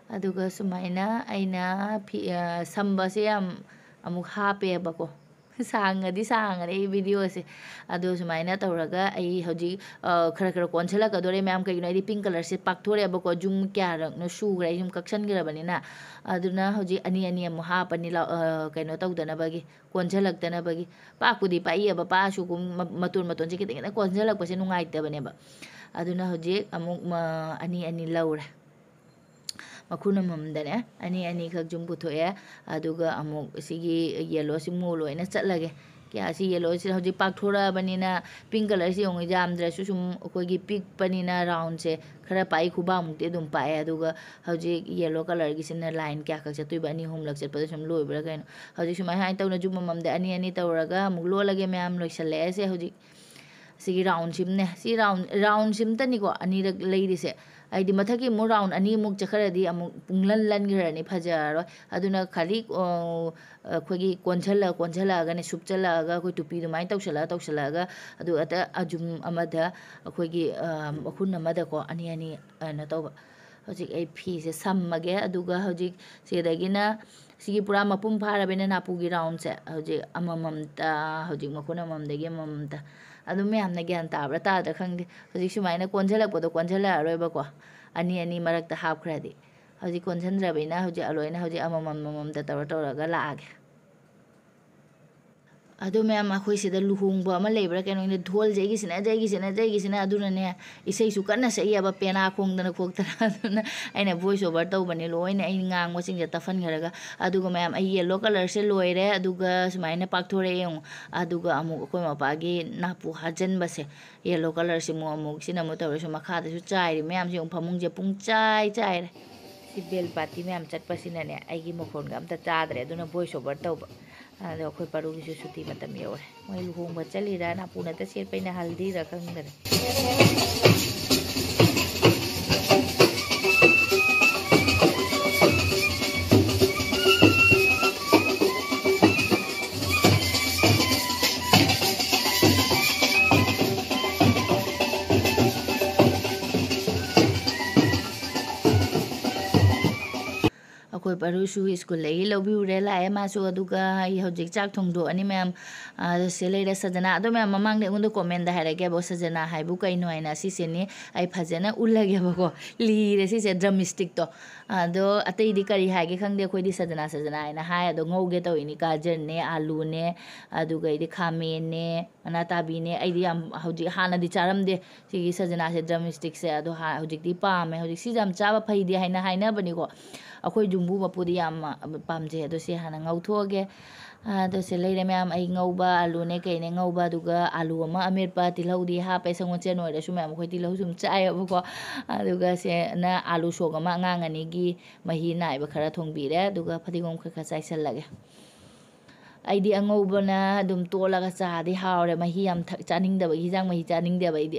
ꯑꯗꯨꯒ ꯁꯨꯃꯥꯏꯅ ꯑꯩꯅ ꯐꯤ, ꯑ, ꯁꯝꯕꯁꯦ ꯌꯥꯝ ꯑꯃꯨꯛ ꯍꯥꯞꯄꯦꯕꯀꯣ꯫ ꯁꯥꯡꯉꯗꯤ ꯁꯥꯡꯉꯅꯤ ꯑꯩ videoꯁꯦ꯫ ꯑꯗꯣ ꯁꯨꯃꯥꯏꯅ ꯇꯧꯔꯒ ꯑꯩ ꯍꯧꯖꯤꯛ, ꯑ, ꯈꯔ ꯈꯔ ꯀꯣꯟꯁꯤꯜꯂꯛꯀꯗꯣꯔꯦ ꯃꯌꯥꯝ꯫ ꯀꯩꯒꯤꯅꯣ ꯍꯥꯏꯗꯤ pink colourꯁꯦ ꯄꯥꯛꯊꯣꯔꯛꯑꯦꯕꯀꯣ꯫ ꯖꯨꯝ ꯀꯌꯥꯔꯛꯅꯣ ꯁꯨꯈ꯭ꯔꯦ ꯑꯩ ꯁꯨꯝ ꯀꯛꯁꯟꯈ꯭ꯔꯕꯅꯤꯅ꯫ ꯑꯗꯨꯅ ꯍꯧꯖꯤꯛ ꯑꯅꯤ ꯑꯅꯤ ꯑꯃꯨꯛ ꯍꯥꯞꯄꯅꯤ ꯂꯥꯎ-, ꯑ, ꯀꯩꯅꯣ ꯇꯧꯗꯅꯕꯒꯤ, ꯀꯣꯟꯁꯤꯜꯂꯛꯇꯅꯕꯒꯤ꯫ ꯄꯥꯛꯄꯨꯗꯤ ꯄꯥꯛꯏꯑꯕ, ꯄꯥꯛꯑꯁꯨ ꯀꯨꯝ-, ꯃ-, ꯃꯇꯣꯟ ꯃꯇꯣꯟꯁꯦ ꯈꯤꯇꯪ ꯈꯤꯇꯪ ꯀꯣꯟꯁꯤꯜꯂꯛꯄꯁꯦ ꯅꯨꯡꯉꯥꯏꯇꯕꯅꯦꯕ꯫ ꯑꯗꯨꯅ ꯍꯧꯖꯤꯛ ꯑꯃꯨꯛ ꯃ-, ꯑꯅꯤ ꯑꯅꯤ ꯂꯧꯔꯦ꯫ ꯃꯈꯨꯟ ꯑꯃꯃꯝꯗꯅꯦ ꯑꯅꯤ ꯑꯅꯤꯈꯛ ꯁꯨꯝ ꯄꯨꯊꯣꯛꯑꯦ꯫ ꯑꯗꯨꯒ ꯑꯃꯨꯛ ꯁꯤꯒꯤ yellowꯁꯤ ꯃꯨ ꯂꯣꯏꯅ ꯆꯠꯂꯒꯦ꯫ ꯀꯌꯥ ꯁꯤ yellowꯁꯤ ꯍꯧꯖꯤꯛ ꯄꯥꯛꯊꯣꯔꯛꯑꯕꯅꯤꯅ pink colourꯁꯤ ꯌꯦꯡꯉꯨ, ꯌꯥꯝꯗ꯭ꯔꯁꯨ ꯁꯨꯝ ꯑꯩꯈꯣꯏꯒꯤ ꯄꯤꯛꯄꯅꯤꯅ roundꯁꯦ ꯈꯔ ꯄꯥꯛꯏ, ꯈꯨꯕꯥꯛꯃꯨꯛꯇꯤ ꯑꯗꯨꯝ ꯄꯥꯛꯑꯦ꯫ ꯑꯗꯨꯒ ꯍꯧꯖꯤꯛ yellow colourꯒꯤꯁꯤꯅ line ꯀꯌꯥꯈꯛ ꯆꯠꯇꯣꯏꯕ, ꯑꯅꯤ ꯑꯍꯨꯝꯂꯛ ꯆꯠꯄꯗ ꯁꯨꯝ ꯂꯣꯏꯕ꯭ꯔꯥ ꯀꯩꯅꯣ꯫ ꯍꯧꯖꯤꯛ ꯁꯨꯃꯥꯏ ꯁꯨꯃꯥꯏꯅ ꯇꯧꯅ ꯖꯨꯝ ꯑꯃꯃꯝꯗ ꯑꯅꯤ ꯑꯅꯤ ꯇꯧꯔꯒ ꯑꯃꯨꯛ ꯂꯣꯜꯂꯒꯦ ꯃꯌꯥꯝ, ꯂꯣꯏꯁꯜꯂꯛꯑꯦ ꯁꯦ ꯍꯧꯖꯤꯛ꯫ ꯁꯤꯒꯤ roundꯁꯤꯝꯅꯦ꯫ ꯁꯤ round, roundꯁꯤꯝꯇꯅꯤꯀꯣ ꯑꯅꯤꯔꯛ ꯂꯩꯔꯤꯁꯦ꯫ ꯍꯥꯏꯗꯤ ꯃꯊꯛꯀꯤ ꯑꯃꯨꯛ round ꯑꯅꯤꯃꯨꯛ ꯆꯠꯈ꯭ꯔꯗꯤ ꯑꯃꯨꯛ ꯄꯨꯡꯂꯟ ꯂꯟꯈ꯭ꯔꯅꯤ, ꯐꯖꯔꯔꯣꯏ꯫ ꯑꯗꯨꯅ ꯈꯥꯂꯤ, ꯑ, ꯑꯩꯈꯣꯏꯒꯤ ꯀꯣꯟꯁꯤꯜꯂ, ꯀꯣꯟꯁꯤꯜꯂꯛꯑꯒꯅꯦ, ꯁꯨꯞꯆꯜꯂꯛꯑꯒ ꯑꯩꯈꯣꯏ ꯇꯨꯄꯤ ꯑꯗꯨꯃꯥꯏꯅ ꯇꯧꯁꯜꯂꯛꯑ, ꯇꯧꯁꯜꯂꯛꯑꯒ ꯑꯗꯨ ꯑꯇ ꯑꯖꯨꯝ ꯑꯃꯗ ꯑꯩꯈꯣꯏꯒꯤ, ꯑ, ꯃꯈꯨꯟ ꯑꯃꯗꯀꯣ ꯑꯅꯤ ꯑꯅꯤ ꯀꯩꯅꯣ ꯇꯧꯕ꯫ ꯍꯧꯖꯤꯛ ꯑꯩ ꯐꯤꯁꯦ ꯁꯝꯃꯒꯦ, ꯑꯗꯨꯒ ꯍꯧꯖꯤꯛ ꯁꯤꯗꯒꯤꯅ ꯁꯤꯒꯤ ꯄꯨꯔꯥ ꯃꯄꯨꯝ ꯐꯥꯔꯕꯅꯤꯅ ꯅꯥꯄꯨꯒꯤ roundꯁꯦ ꯍꯧꯖꯤꯛ ꯑꯃꯃꯝꯇ, ꯍꯧꯖꯤꯛ ꯃꯈꯨꯟ ꯑꯃꯃꯝꯗꯒꯤ ꯑꯃꯃꯝꯇ꯫ ꯑꯗꯨꯝ ꯃꯌꯥꯝꯅ ꯒ꯭ꯌꯥꯟ ꯇꯥꯕ꯭ꯔꯥ ꯇꯥꯗ꯭ꯔꯥ ꯈꯪꯗꯦ꯫ ꯍꯧꯖꯤꯛ ꯁꯨꯃꯥꯏꯅ ꯀꯣꯟꯁꯤꯜꯂꯛꯄꯗꯣ ꯀꯣꯟꯁꯤꯜꯂꯛꯑꯔꯣꯏꯕꯀꯣ, ꯑꯅꯤ ꯑꯅꯤ ꯃꯔꯛꯇ ꯍꯥꯞꯈ꯭ꯔꯗꯤ꯫ ꯍꯧꯖꯤꯛ ꯀꯣꯟꯁꯤꯟꯗ꯭ꯔꯕꯅꯤꯅ ꯍꯧꯖꯤꯛ ꯑꯂꯣꯏꯅ ꯍꯧꯖꯤꯛ ꯑꯃꯃꯝ ꯑꯃꯃꯝꯇ ꯇꯧꯔ ꯇꯧꯔꯒ ꯂꯥꯛꯑꯒꯦ꯫ ꯑꯗꯣ ꯃꯌꯥꯝ, ꯑꯩꯈꯣꯏ ꯁꯤꯗ ꯂꯨꯍꯣꯡꯕ ꯑꯃ ꯂꯩꯕ꯭ꯔꯥ ꯀꯩꯅꯣ ꯈꯪꯗꯦ, ꯙꯣꯜꯁꯦ ꯑꯩꯒꯤꯁꯤꯅ, ꯑꯩꯒꯤꯁꯤꯅ, ꯑꯩꯒꯤꯁꯤꯅ, ꯑꯗꯨꯅꯅꯦ, ꯏꯁꯩꯁꯨ ꯀꯟꯅ ꯁꯛꯏꯑꯕ, ꯄꯦꯅꯥ ꯈꯣꯡꯗꯅ ꯈꯣꯛꯇꯅ꯫ ꯑꯗꯨꯅ ꯑꯩꯅ voice over ꯇꯧꯕꯅꯦ, ꯂꯣꯏꯅ ꯑꯩ ꯉꯥꯡꯕꯁꯤꯡꯁꯦ ꯇꯞꯍꯟꯈ꯭ꯔꯒ꯫ ꯑꯗꯨꯒ ꯃꯌꯥꯝ, ꯑꯩ yellow colourꯁꯦ ꯂꯣꯏꯔꯦ, ꯑꯗꯨꯒ ꯁꯨꯃꯥꯏꯅ ꯄꯥꯛꯊꯣꯔꯛꯑꯦ ꯌꯦꯡꯉꯨ꯫ ꯑꯗꯨꯒ ꯑꯃꯨꯛ ꯑꯩꯈꯣꯏ ꯃꯄꯥꯒꯤ ꯅꯥꯄꯨ ꯍꯥꯖꯤꯟꯕꯁꯦ, yellow colourꯁꯤꯃꯨꯛ ꯑꯃꯨꯛ, ꯁꯤꯅ ꯑꯃꯨꯛ ꯇꯧꯔꯁꯨ ꯃꯈꯥꯗꯁꯨ ꯆꯥꯏꯔꯤ ꯃꯌꯥꯝꯁꯦ ꯌꯦꯡꯉꯨ, ꯐꯃꯨꯡꯁꯦ ꯄꯨꯡ ꯆꯥꯏ ꯆꯥꯏꯔꯦ꯫ ꯕꯦꯜ ꯄꯥꯔꯇꯤ ꯃꯌꯥꯝ ꯆꯠꯄꯁꯤꯅꯅꯦ, ꯑꯩꯒꯤ ꯃꯈꯣꯟꯒ ꯑꯝꯇ ꯇꯥꯗ꯭ꯔꯦ, ꯑꯗꯨꯅ voice over ꯇꯧꯕ꯫ ꯑꯗꯣ ꯑꯩꯈꯣꯏ ꯄꯥꯔꯨꯒꯤꯁꯨ ꯁꯨꯇꯤ ꯃꯇꯝ ꯌꯧꯔꯦ꯫ ꯃꯣꯏ ꯂꯨꯍꯣꯡꯕ ꯆꯠꯂꯤꯔꯥ, ꯅꯥꯄꯨ ꯅꯠꯇ ꯁꯦꯠꯄꯩꯅ ꯍꯜꯗꯤꯔꯥ ꯈꯪꯗꯔꯦ꯫ ꯑꯩꯈꯣꯏ ꯄꯥꯔꯨꯁꯨ ꯁ꯭ꯀꯨꯜꯗꯒꯤ ꯂꯧꯕꯤꯔꯨꯔꯦ, ꯂꯥꯛꯑꯦ ꯃꯥꯁꯨ꯫ ꯑꯗꯨꯒ ꯑꯩ ꯍꯧꯖꯤꯛ ꯆꯥꯛ ꯊꯣꯡꯗꯣꯛꯑꯅꯤ ꯃꯌꯥꯝ꯫ ꯑꯗꯣ ꯁꯤ ꯂꯩꯔꯦ ꯁꯖꯅꯥ꯫ ꯑꯗꯣ ꯃꯌꯥꯝ, ꯃꯃꯥꯡꯗ ꯑꯩꯉꯣꯟꯗ ꯀꯣꯃꯦꯟꯗ ꯍꯥꯏꯔꯛꯀꯦꯕ, "ꯁꯖꯅꯥ ꯍꯥꯏꯕꯨ ꯀꯩꯅꯣ?" ꯍꯥꯏꯅ꯫ ꯁꯤꯁꯤꯅꯤ ꯑꯩ ꯐꯖꯅ ꯎꯠꯂꯒꯦꯕꯀꯣ꯫ ꯂꯤꯔꯦ ꯁꯤꯁꯦ, ꯗ꯭ꯔꯝ ꯏꯁꯇꯤꯛꯇꯣ꯫ ꯑꯗꯣ ꯑꯇꯩꯗꯤ ꯀꯔꯤ ꯍꯥꯏꯒꯦ ꯈꯪꯗꯦ, ꯑꯩꯈꯣꯏꯗꯤ ꯁꯖꯅꯥ, ꯁꯖꯅꯥ ꯍꯥꯏꯅ ꯍꯥꯏ꯫ ꯑꯗꯣ ꯉꯧꯒꯦ ꯇꯧꯔꯤꯅꯤ, ꯒꯥꯖꯔꯅꯦ, ꯑꯥꯂꯨꯅꯦ, ꯑꯗꯨꯒ ꯑꯩꯗꯤ ꯈꯥꯃꯦꯟꯅꯦ, ꯃꯅꯥ ꯇꯥꯕꯤꯅꯦ꯫ ꯑꯩꯗꯤ ꯌꯥꯝ ꯍꯧꯖꯤꯛ, ꯍꯥꯟꯅꯗꯤ ꯆꯥꯔꯝꯗꯦ ꯁꯤꯒꯤ ꯁꯖꯅꯥꯁꯦ, ꯗ꯭ꯔꯝ ꯏꯁꯇꯤꯛꯁꯦ꯫ ꯑꯗꯣ ꯍꯥ-, ꯍꯧꯖꯤꯛꯇꯤ ꯄꯥꯝꯃꯦ꯫ ꯍꯧꯖꯤꯛ ꯁꯤꯁꯦ ꯌꯥꯝ ꯆꯥꯕ ꯐꯩꯗꯤ ꯍꯥꯏꯅ ꯍꯥꯏꯅꯕꯅꯤꯀꯣ꯫ ꯑꯩꯈꯣꯏ ꯌꯨꯝꯕꯨ ꯃꯄꯨꯗꯤ ꯌꯥꯝ, ꯑ, ꯄꯥꯝꯖꯩ꯫ ꯑꯗꯣ ꯁꯤ ꯍꯥꯟꯅ ꯉꯧꯊꯣꯛꯑꯒꯦ꯫ ꯑꯗꯣ ꯁꯤ ꯂꯩꯔꯦ ꯃꯌꯥꯝ, ꯑꯩ ꯉꯧꯕ ꯑꯥꯂꯨꯅꯦ ꯀꯩꯅꯦ ꯉꯧꯕ, ꯑꯗꯨꯒ ꯑꯥꯂꯨ ꯑꯃ ꯑꯃꯦꯠꯄ, ꯇꯤꯜꯍꯧꯗꯤ ꯍꯥꯞꯄꯦ, ꯁꯪꯒꯣꯜ ꯁꯦꯟ ꯑꯣꯏꯔꯁꯨ ꯃꯌꯥꯝ, ꯑꯩꯈꯣꯏ ꯇꯤꯜꯍꯧ ꯁꯨꯝ ꯆꯥꯏꯌꯦꯕꯀꯣ꯫ ꯑꯗꯨꯒ ꯁꯦꯅ ꯑꯥꯂꯨ ꯁꯣꯛ ꯑꯃ, ꯑꯉꯥꯡ ꯑꯅꯤꯒꯤ ꯃꯍꯤ ꯅꯥꯏꯕ ꯈꯔ ꯊꯣꯡꯕꯤꯔꯦ, ꯑꯗꯨꯒ ꯐꯗꯤꯒꯣꯝ ꯈꯔ ꯈꯔ ꯆꯥꯏꯁꯜꯂꯒꯦ꯫ ꯑꯩꯗꯤ ꯑꯉꯧꯕꯅ ꯑꯗꯨꯝ ꯇꯣꯠꯂꯒ ꯆꯥꯗꯤ ꯍꯥꯎꯔꯦ, ꯃꯍꯤ ꯌꯥꯝ ꯊꯛ-, ꯆꯥꯅꯤꯡꯗꯕ, ꯍꯤꯟꯖꯥꯡ ꯃꯍꯤ ꯆꯥꯅꯤꯡꯗꯦꯕ ꯑꯩꯗꯤ꯫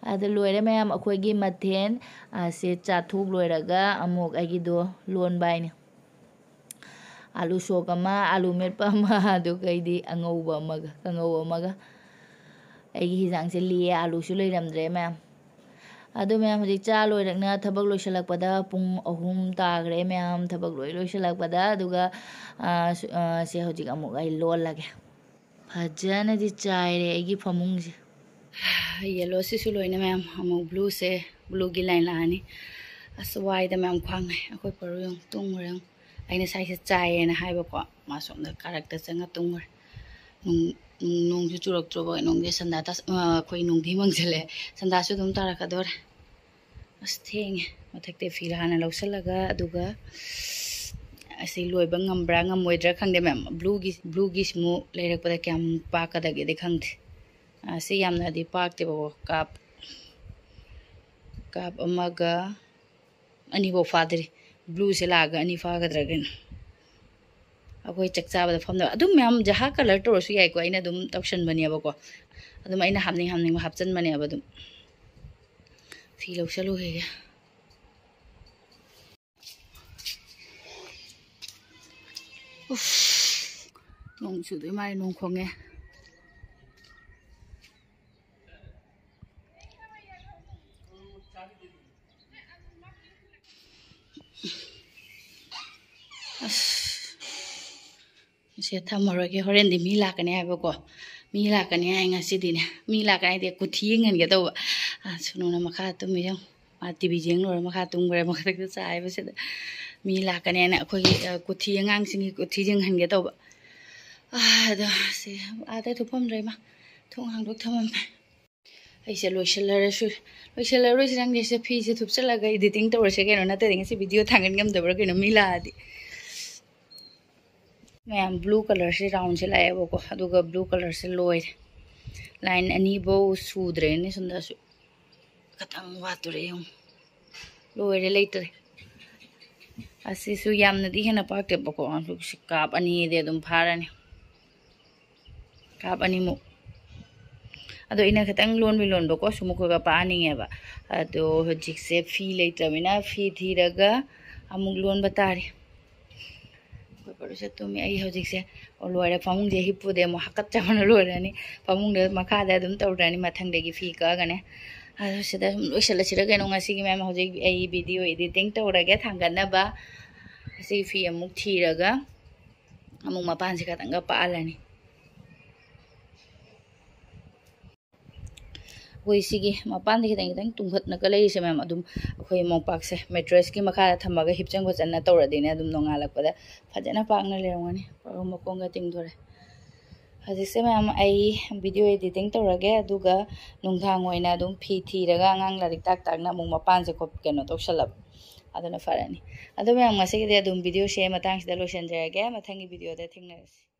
ꯑꯗꯨ ꯂꯣꯏꯔꯦ ꯃꯌꯥꯝ, ꯑꯩꯈꯣꯏꯒꯤ ꯃꯊꯦꯜ, ꯑ, ꯁꯦ ꯆꯥꯊꯣꯛ ꯂꯣꯏꯔꯒ ꯑꯃꯨꯛ ꯑꯩꯒꯤꯗꯣ ꯂꯣꯟꯕ ꯍꯥꯏꯅꯤ꯫ ꯑꯥꯂꯨ ꯁꯣꯛ ꯑꯃ, ꯑꯥꯂꯨ ꯃꯦꯠꯄ ꯑꯃ, ꯑꯗꯨꯒ ꯑꯩꯗꯤ ꯑꯉꯧꯕ ꯑꯃꯒ, ꯀꯥꯡꯉꯧ ꯑꯃꯒ꯫ ꯑꯩꯒꯤ ꯍꯤꯟꯖꯥꯡꯁꯦ ꯂꯤꯌꯦ, ꯑꯥꯂꯨꯁꯨ ꯂꯩꯔꯝꯗ꯭ꯔꯦ ꯃꯌꯥꯝ꯫ ꯑꯗꯨ ꯃꯌꯥꯝ, ꯍꯧꯖꯤꯛ ꯆꯥ ꯂꯣꯏꯔꯛꯅ ꯊꯕꯛ ꯂꯣꯏꯁꯤꯜꯂꯛꯄꯗ ꯄꯨꯡ ꯑꯍꯨꯝ ꯇꯥꯈ꯭ꯔꯦ ꯃꯌꯥꯝ, ꯊꯕꯛ ꯂꯣꯏ ꯂꯣꯏꯁꯤꯜꯂꯛꯄꯗ꯫ ꯑꯗꯨꯒ, ꯑ, ꯁꯨ-, ꯑ, ꯁꯦ ꯍꯧꯖꯤꯛ ꯑꯃꯨꯛ ꯑꯩ ꯂꯣꯜꯂꯒꯦ꯫ ꯐꯖꯅꯗꯤ ꯆꯥꯏꯔꯦ ꯑꯩꯒꯤ ꯐꯃꯨꯡꯁꯦ꯫ ꯌꯦꯜꯂꯣꯁꯤꯁꯨ ꯂꯣꯏꯅ ꯃꯌꯥꯝ, ꯑꯃꯨꯛ ꯕ꯭ꯂꯨꯁꯦ, ꯕ꯭ꯂꯨꯒꯤ ꯂꯥꯏꯟ ꯂꯥꯛꯑꯅꯤ꯫ ꯑꯁ, ꯋꯥꯏꯗ ꯃꯌꯥꯝ, ꯈ꯭ꯋꯥꯡ ꯅꯥꯏ꯫ ꯑꯩꯈꯣꯏ ꯄꯔꯨ ꯌꯦꯡꯉꯨ, ꯇꯨꯝꯈ꯭ꯔꯦ ꯌꯦꯡꯉꯨ꯫ ꯑꯩꯅ ꯁ꯭ꯋꯥꯏꯁꯦ ꯆꯥꯏꯌꯦꯅ ꯍꯥꯏꯕꯀꯣ, ꯃꯥ ꯁꯣꯝꯗ ꯀꯥꯔꯛꯇ ꯆꯪꯉ ꯇꯨꯝꯈ꯭ꯔꯦ꯫ ꯅꯣꯡ-, ꯅꯣꯡꯁꯨ ꯆꯨꯔꯛꯇ꯭ꯔꯕ, ꯅꯣꯡꯗꯤ ꯁꯟꯗꯥ ꯇꯥꯁ-, ꯑ, ꯑꯩꯈꯣꯏ ꯅꯣꯡꯗꯤ ꯃꯪꯁꯤꯜꯂꯛꯑꯦ, ꯁꯟꯗꯥꯁꯨ ꯑꯗꯨꯝ ꯇꯥꯔꯛꯀꯗꯧꯔꯦ꯫ ꯑꯁ, ꯊꯦꯡꯉꯦ꯫ ꯃꯊꯛꯇ ꯐꯤꯔꯥ ꯍꯥꯟꯅ ꯂꯧꯁꯤꯜꯂꯒ, ꯑꯗꯨꯒ ꯑꯁꯤ ꯂꯣꯏꯕ ꯉꯝꯕ꯭ꯔꯥ ꯉꯝꯃꯣꯏꯗ꯭ꯔꯥ ꯈꯪꯗꯦ ꯃꯌꯥꯝ꯫ ꯕ꯭ꯂꯨꯒꯤ, ꯕ꯭ꯂꯨꯒꯤꯁꯤꯃꯨꯛ ꯂꯩꯔꯛꯄꯗ ꯀꯌꯥꯝ ꯄꯥꯛꯀꯗꯒꯦꯗꯤ ꯈꯪꯗꯦ꯫ ꯑ, ꯁꯤ ꯌꯥꯝꯅꯗꯤ ꯄꯥꯛꯇꯦꯕꯀꯣ꯫ ꯀꯥꯞ, ꯀꯥꯞ ꯑꯃꯒ ꯑꯅꯤꯐꯥꯎ ꯐꯥꯗ꯭ꯔꯤ꯫ ꯕ꯭ꯂꯨꯁꯦ ꯂꯥꯛꯑꯒ ꯑꯅꯤ ꯐꯥꯒꯗ꯭ꯔꯥ ꯀꯩꯅꯣ꯫ ꯑꯩꯈꯣꯏ ꯆꯥꯛ ꯆꯥꯕꯗ ꯐꯝꯅꯕ ꯑꯗꯨꯝ ꯃꯌꯥꯝ ꯖꯍꯥ ꯀꯂꯔ ꯇꯧꯔꯁꯨ ꯌꯥꯏꯀꯣ, ꯑꯩꯅ ꯑꯗꯨꯝ ꯇꯧꯁꯟꯕꯅꯦꯕꯀꯣ꯫ ꯑꯗꯨꯝ ꯑꯩꯅ ꯍꯥꯞꯅꯤꯡ ꯍꯥꯞꯅꯤꯡꯕ ꯍꯥꯞꯆꯟꯕꯅꯦꯕ꯫ ꯑꯗꯨꯝ ꯐꯤ ꯂꯧꯁꯜꯂꯨꯈꯤꯒꯦ꯫ ꯎꯐ, ꯅꯣꯡ ꯆꯨꯗꯣꯏ ꯃꯥꯜꯂꯦ, ꯅꯣꯡ ꯈꯣꯡꯉꯦ꯫ ꯑꯁ, ꯁꯦ ꯊꯝꯃꯔꯣꯏꯒꯦ, ꯍꯣꯔꯦꯟꯗꯤ ꯃꯤ ꯂꯥꯛꯀꯅꯤ ꯍꯥꯏꯕꯀꯣ꯫ ꯃꯤ ꯂꯥꯛꯀꯅꯤ ꯍꯥꯏ ꯉꯁꯤꯗꯤꯅꯦ꯫ ꯃꯤ ꯂꯥꯛꯀꯅꯤ ꯍꯥꯏꯗꯤ ꯀꯨꯊꯤ ꯌꯦꯡꯍꯟꯒꯦ ꯇꯧꯕ꯫ ꯑ, ꯁꯨꯅꯨꯅ ꯃꯈꯥ ꯇꯨꯝꯃꯤ ꯌꯦꯡꯉꯨ꯫ ꯃꯥ ꯇꯤ ꯚꯤ ꯌꯦꯡ ꯂꯣꯏꯔ ꯃꯈꯥ ꯇꯨꯝꯈ꯭ꯔꯦ꯫ ꯃꯊꯛꯇ ꯆꯥꯏꯕꯁꯤꯗ ꯃꯤ ꯂꯥꯛꯀꯅꯤ ꯍꯥꯏꯅ ꯑꯩꯈꯣꯏꯒꯤ, ꯑ, ꯀꯨꯊꯤ, ꯑꯉꯥꯡꯁꯤꯡꯒꯤ ꯀꯨꯊꯤ ꯌꯦꯡꯍꯟꯒꯦ ꯇꯧꯕ꯫ ꯑ, ꯑꯗꯣ ꯁꯤ ꯑꯥꯗ ꯊꯨꯞꯐꯝꯗ꯭ꯔꯦ ꯏꯃꯥ꯫ ꯊꯣꯡ ꯍꯥꯡꯗꯣꯛ ꯊꯝꯃꯝꯃꯦ꯫ ꯑꯩꯁꯦ ꯂꯣꯏꯁꯤꯜꯂꯔꯁꯨ, ꯂꯣꯏꯁꯤꯜꯂꯔꯣꯏꯁꯤ ꯅꯪꯗꯤ꯫ ꯁꯦ ꯐꯤꯁꯦ ꯊꯨꯞꯆꯜꯂꯒ editing ꯇꯧꯔꯁꯦ ꯀꯩꯅꯣ, ꯅꯠꯇ꯭ꯔꯗꯤ ꯉꯁꯤ video ꯊꯥꯡꯒꯠ ꯉꯝꯗꯕ꯭ꯔꯥ ꯀꯩꯅꯣ ꯃꯤ ꯂꯥꯛꯑꯗꯤ꯫ ꯃꯌꯥꯝ blue colourꯁꯦ roundꯁꯦ ꯂꯥꯛꯑꯦꯕꯀꯣ, ꯑꯗꯨꯒ blue colourꯁꯦ ꯂꯣꯏꯔꯦ꯫ Line ꯑꯅꯤꯐꯧ ꯁꯨꯗ꯭ꯔꯦꯅꯦ ꯁꯣꯝꯗꯁꯨ꯫ ꯈꯇꯪ ꯋꯥꯠꯇꯣꯔꯦ ꯌꯦꯡꯉꯨ꯫ ꯂꯣꯏꯔꯦ, ꯂꯩꯇ꯭ꯔꯦ꯫ ꯑꯁꯤꯁꯨ ꯌꯥꯝꯅꯗꯤ ꯍꯦꯟꯅ ꯄꯥꯛꯇꯦꯕꯀꯣ, ꯑꯗꯨ ꯁꯤ ꯀꯥꯞ ꯑꯅꯤꯗꯤ ꯑꯗꯨꯝ ꯐꯥꯔꯅꯤ꯫ ꯀꯥꯞ ꯑꯅꯤꯃꯨꯛ꯫ ꯑꯗꯣ ꯑꯩꯅ ꯈꯤꯇꯪ ꯂꯣꯟꯕꯤ ꯂꯣꯟꯕꯀꯣ, ꯁꯨꯝ ꯃꯈꯣꯏꯒ ꯄꯥꯛꯍꯟꯅꯤꯡꯉꯦꯕ꯫ ꯑꯗꯣ ꯍꯧꯖꯤꯛꯁꯦ ꯐꯤ ꯂꯩꯇ꯭ꯔꯕꯅꯤꯅ ꯐꯤ ꯊꯤꯔꯒ ꯑꯃꯨꯛ ꯂꯣꯟꯕ ꯇꯥꯔꯦ꯫ ꯑꯩꯈꯣꯏ ꯄꯔꯨꯁꯦ ꯇꯨꯝꯃꯤ꯫ ꯑꯩ ꯍꯧꯖꯤꯛꯁꯦ, ꯑꯣ, ꯂꯣꯏꯔꯦ, ꯐꯃꯨꯡꯁꯦ ꯍꯤꯞꯄꯨꯗꯤ ꯑꯃꯨꯛ ꯍꯥꯀꯠꯆꯕꯅ ꯂꯣꯏꯔꯅꯤ꯫ ꯐꯃꯨꯡꯗ ꯃꯈꯥꯗ ꯑꯗꯨꯝ ꯇꯧꯔꯅꯤ, ꯃꯊꯪꯗꯒꯤ ꯐꯤ ꯀꯛꯑꯒꯅꯦ꯫ ꯑꯗꯣ ꯁꯤꯗ ꯁꯨꯝ ꯂꯣꯏꯁꯤꯜꯂꯁꯤꯔ ꯀꯩꯅꯣ ꯉꯁꯤꯒꯤ ꯃꯌꯥꯝ꯫ ꯍꯧꯖꯤꯛ ꯑꯩ video editing ꯇꯧꯔꯒꯦ ꯊꯥꯡꯒꯠꯅꯕ꯫ ꯉꯁꯤꯒꯤ ꯐꯤ ꯑꯃꯨꯛ ꯊꯤꯔꯒ ꯑꯃꯨꯛ ꯃꯄꯥꯟꯁꯦ ꯈꯇꯪꯒ ꯄꯥꯛꯍꯜꯂꯅꯤ꯫ ꯑꯩꯈꯣꯏ ꯁꯤꯒꯤ ꯃꯄꯥꯟꯗ ꯈꯤꯇꯪ ꯈꯤꯇꯪ ꯇꯨꯡꯈꯠꯅꯒ ꯂꯩꯔꯤꯁꯦ ꯃꯌꯥꯝ, ꯑꯗꯨꯝ ꯑꯩꯈꯣꯏ ꯃꯣꯝꯄꯥꯛꯁꯦ, mattresski ꯃꯈꯥꯗ ꯊꯝꯃꯒ ꯍꯤꯞꯆꯟ ꯈꯣꯠꯆꯟꯅ ꯇꯧꯔꯗꯤꯅꯦ, ꯑꯗꯨꯝ ꯅꯣꯡꯉꯥꯜꯂꯛꯄꯗ ꯐꯖꯅ ꯄꯥꯛꯅ ꯂꯩꯔꯝꯒꯅꯤ꯫ ꯄꯔꯨ ꯃꯈꯣꯡꯒ ꯇꯤꯡꯊꯣꯔꯦ꯫ ꯍꯧꯖꯤꯛꯁꯦ ꯃꯌꯥꯝ ꯑꯩ video editing ꯇꯧꯔꯒꯦ, ꯑꯗꯨꯒ ꯅꯨꯡꯗꯥꯡ ꯑꯣꯏꯅ ꯑꯗꯨꯝ ꯐꯤ ꯊꯤꯔꯒ ꯑꯉꯥꯡ ꯂꯥꯏꯔꯤꯛ ꯇꯥꯛ ꯇꯥꯛꯅ ꯑꯃꯨꯛ ꯃꯄꯥꯟꯁꯦ ꯈꯣꯠ-, ꯀꯩꯅꯣ ꯇꯧꯁꯜꯂꯕ꯫ ꯑꯗꯨꯅ ꯐꯔꯅꯤ꯫ ꯑꯗꯣ ꯃꯌꯥꯝ, ꯉꯁꯤꯒꯤꯗꯤ ꯑꯗꯨꯝ videoꯁꯦ ꯃꯇꯥꯡꯁꯤꯗ ꯂꯣꯏꯁꯤꯟꯖꯔꯒꯦ꯫ ꯃꯊꯪꯒꯤ videoꯗ ꯊꯦꯡꯅꯔꯁꯤ꯫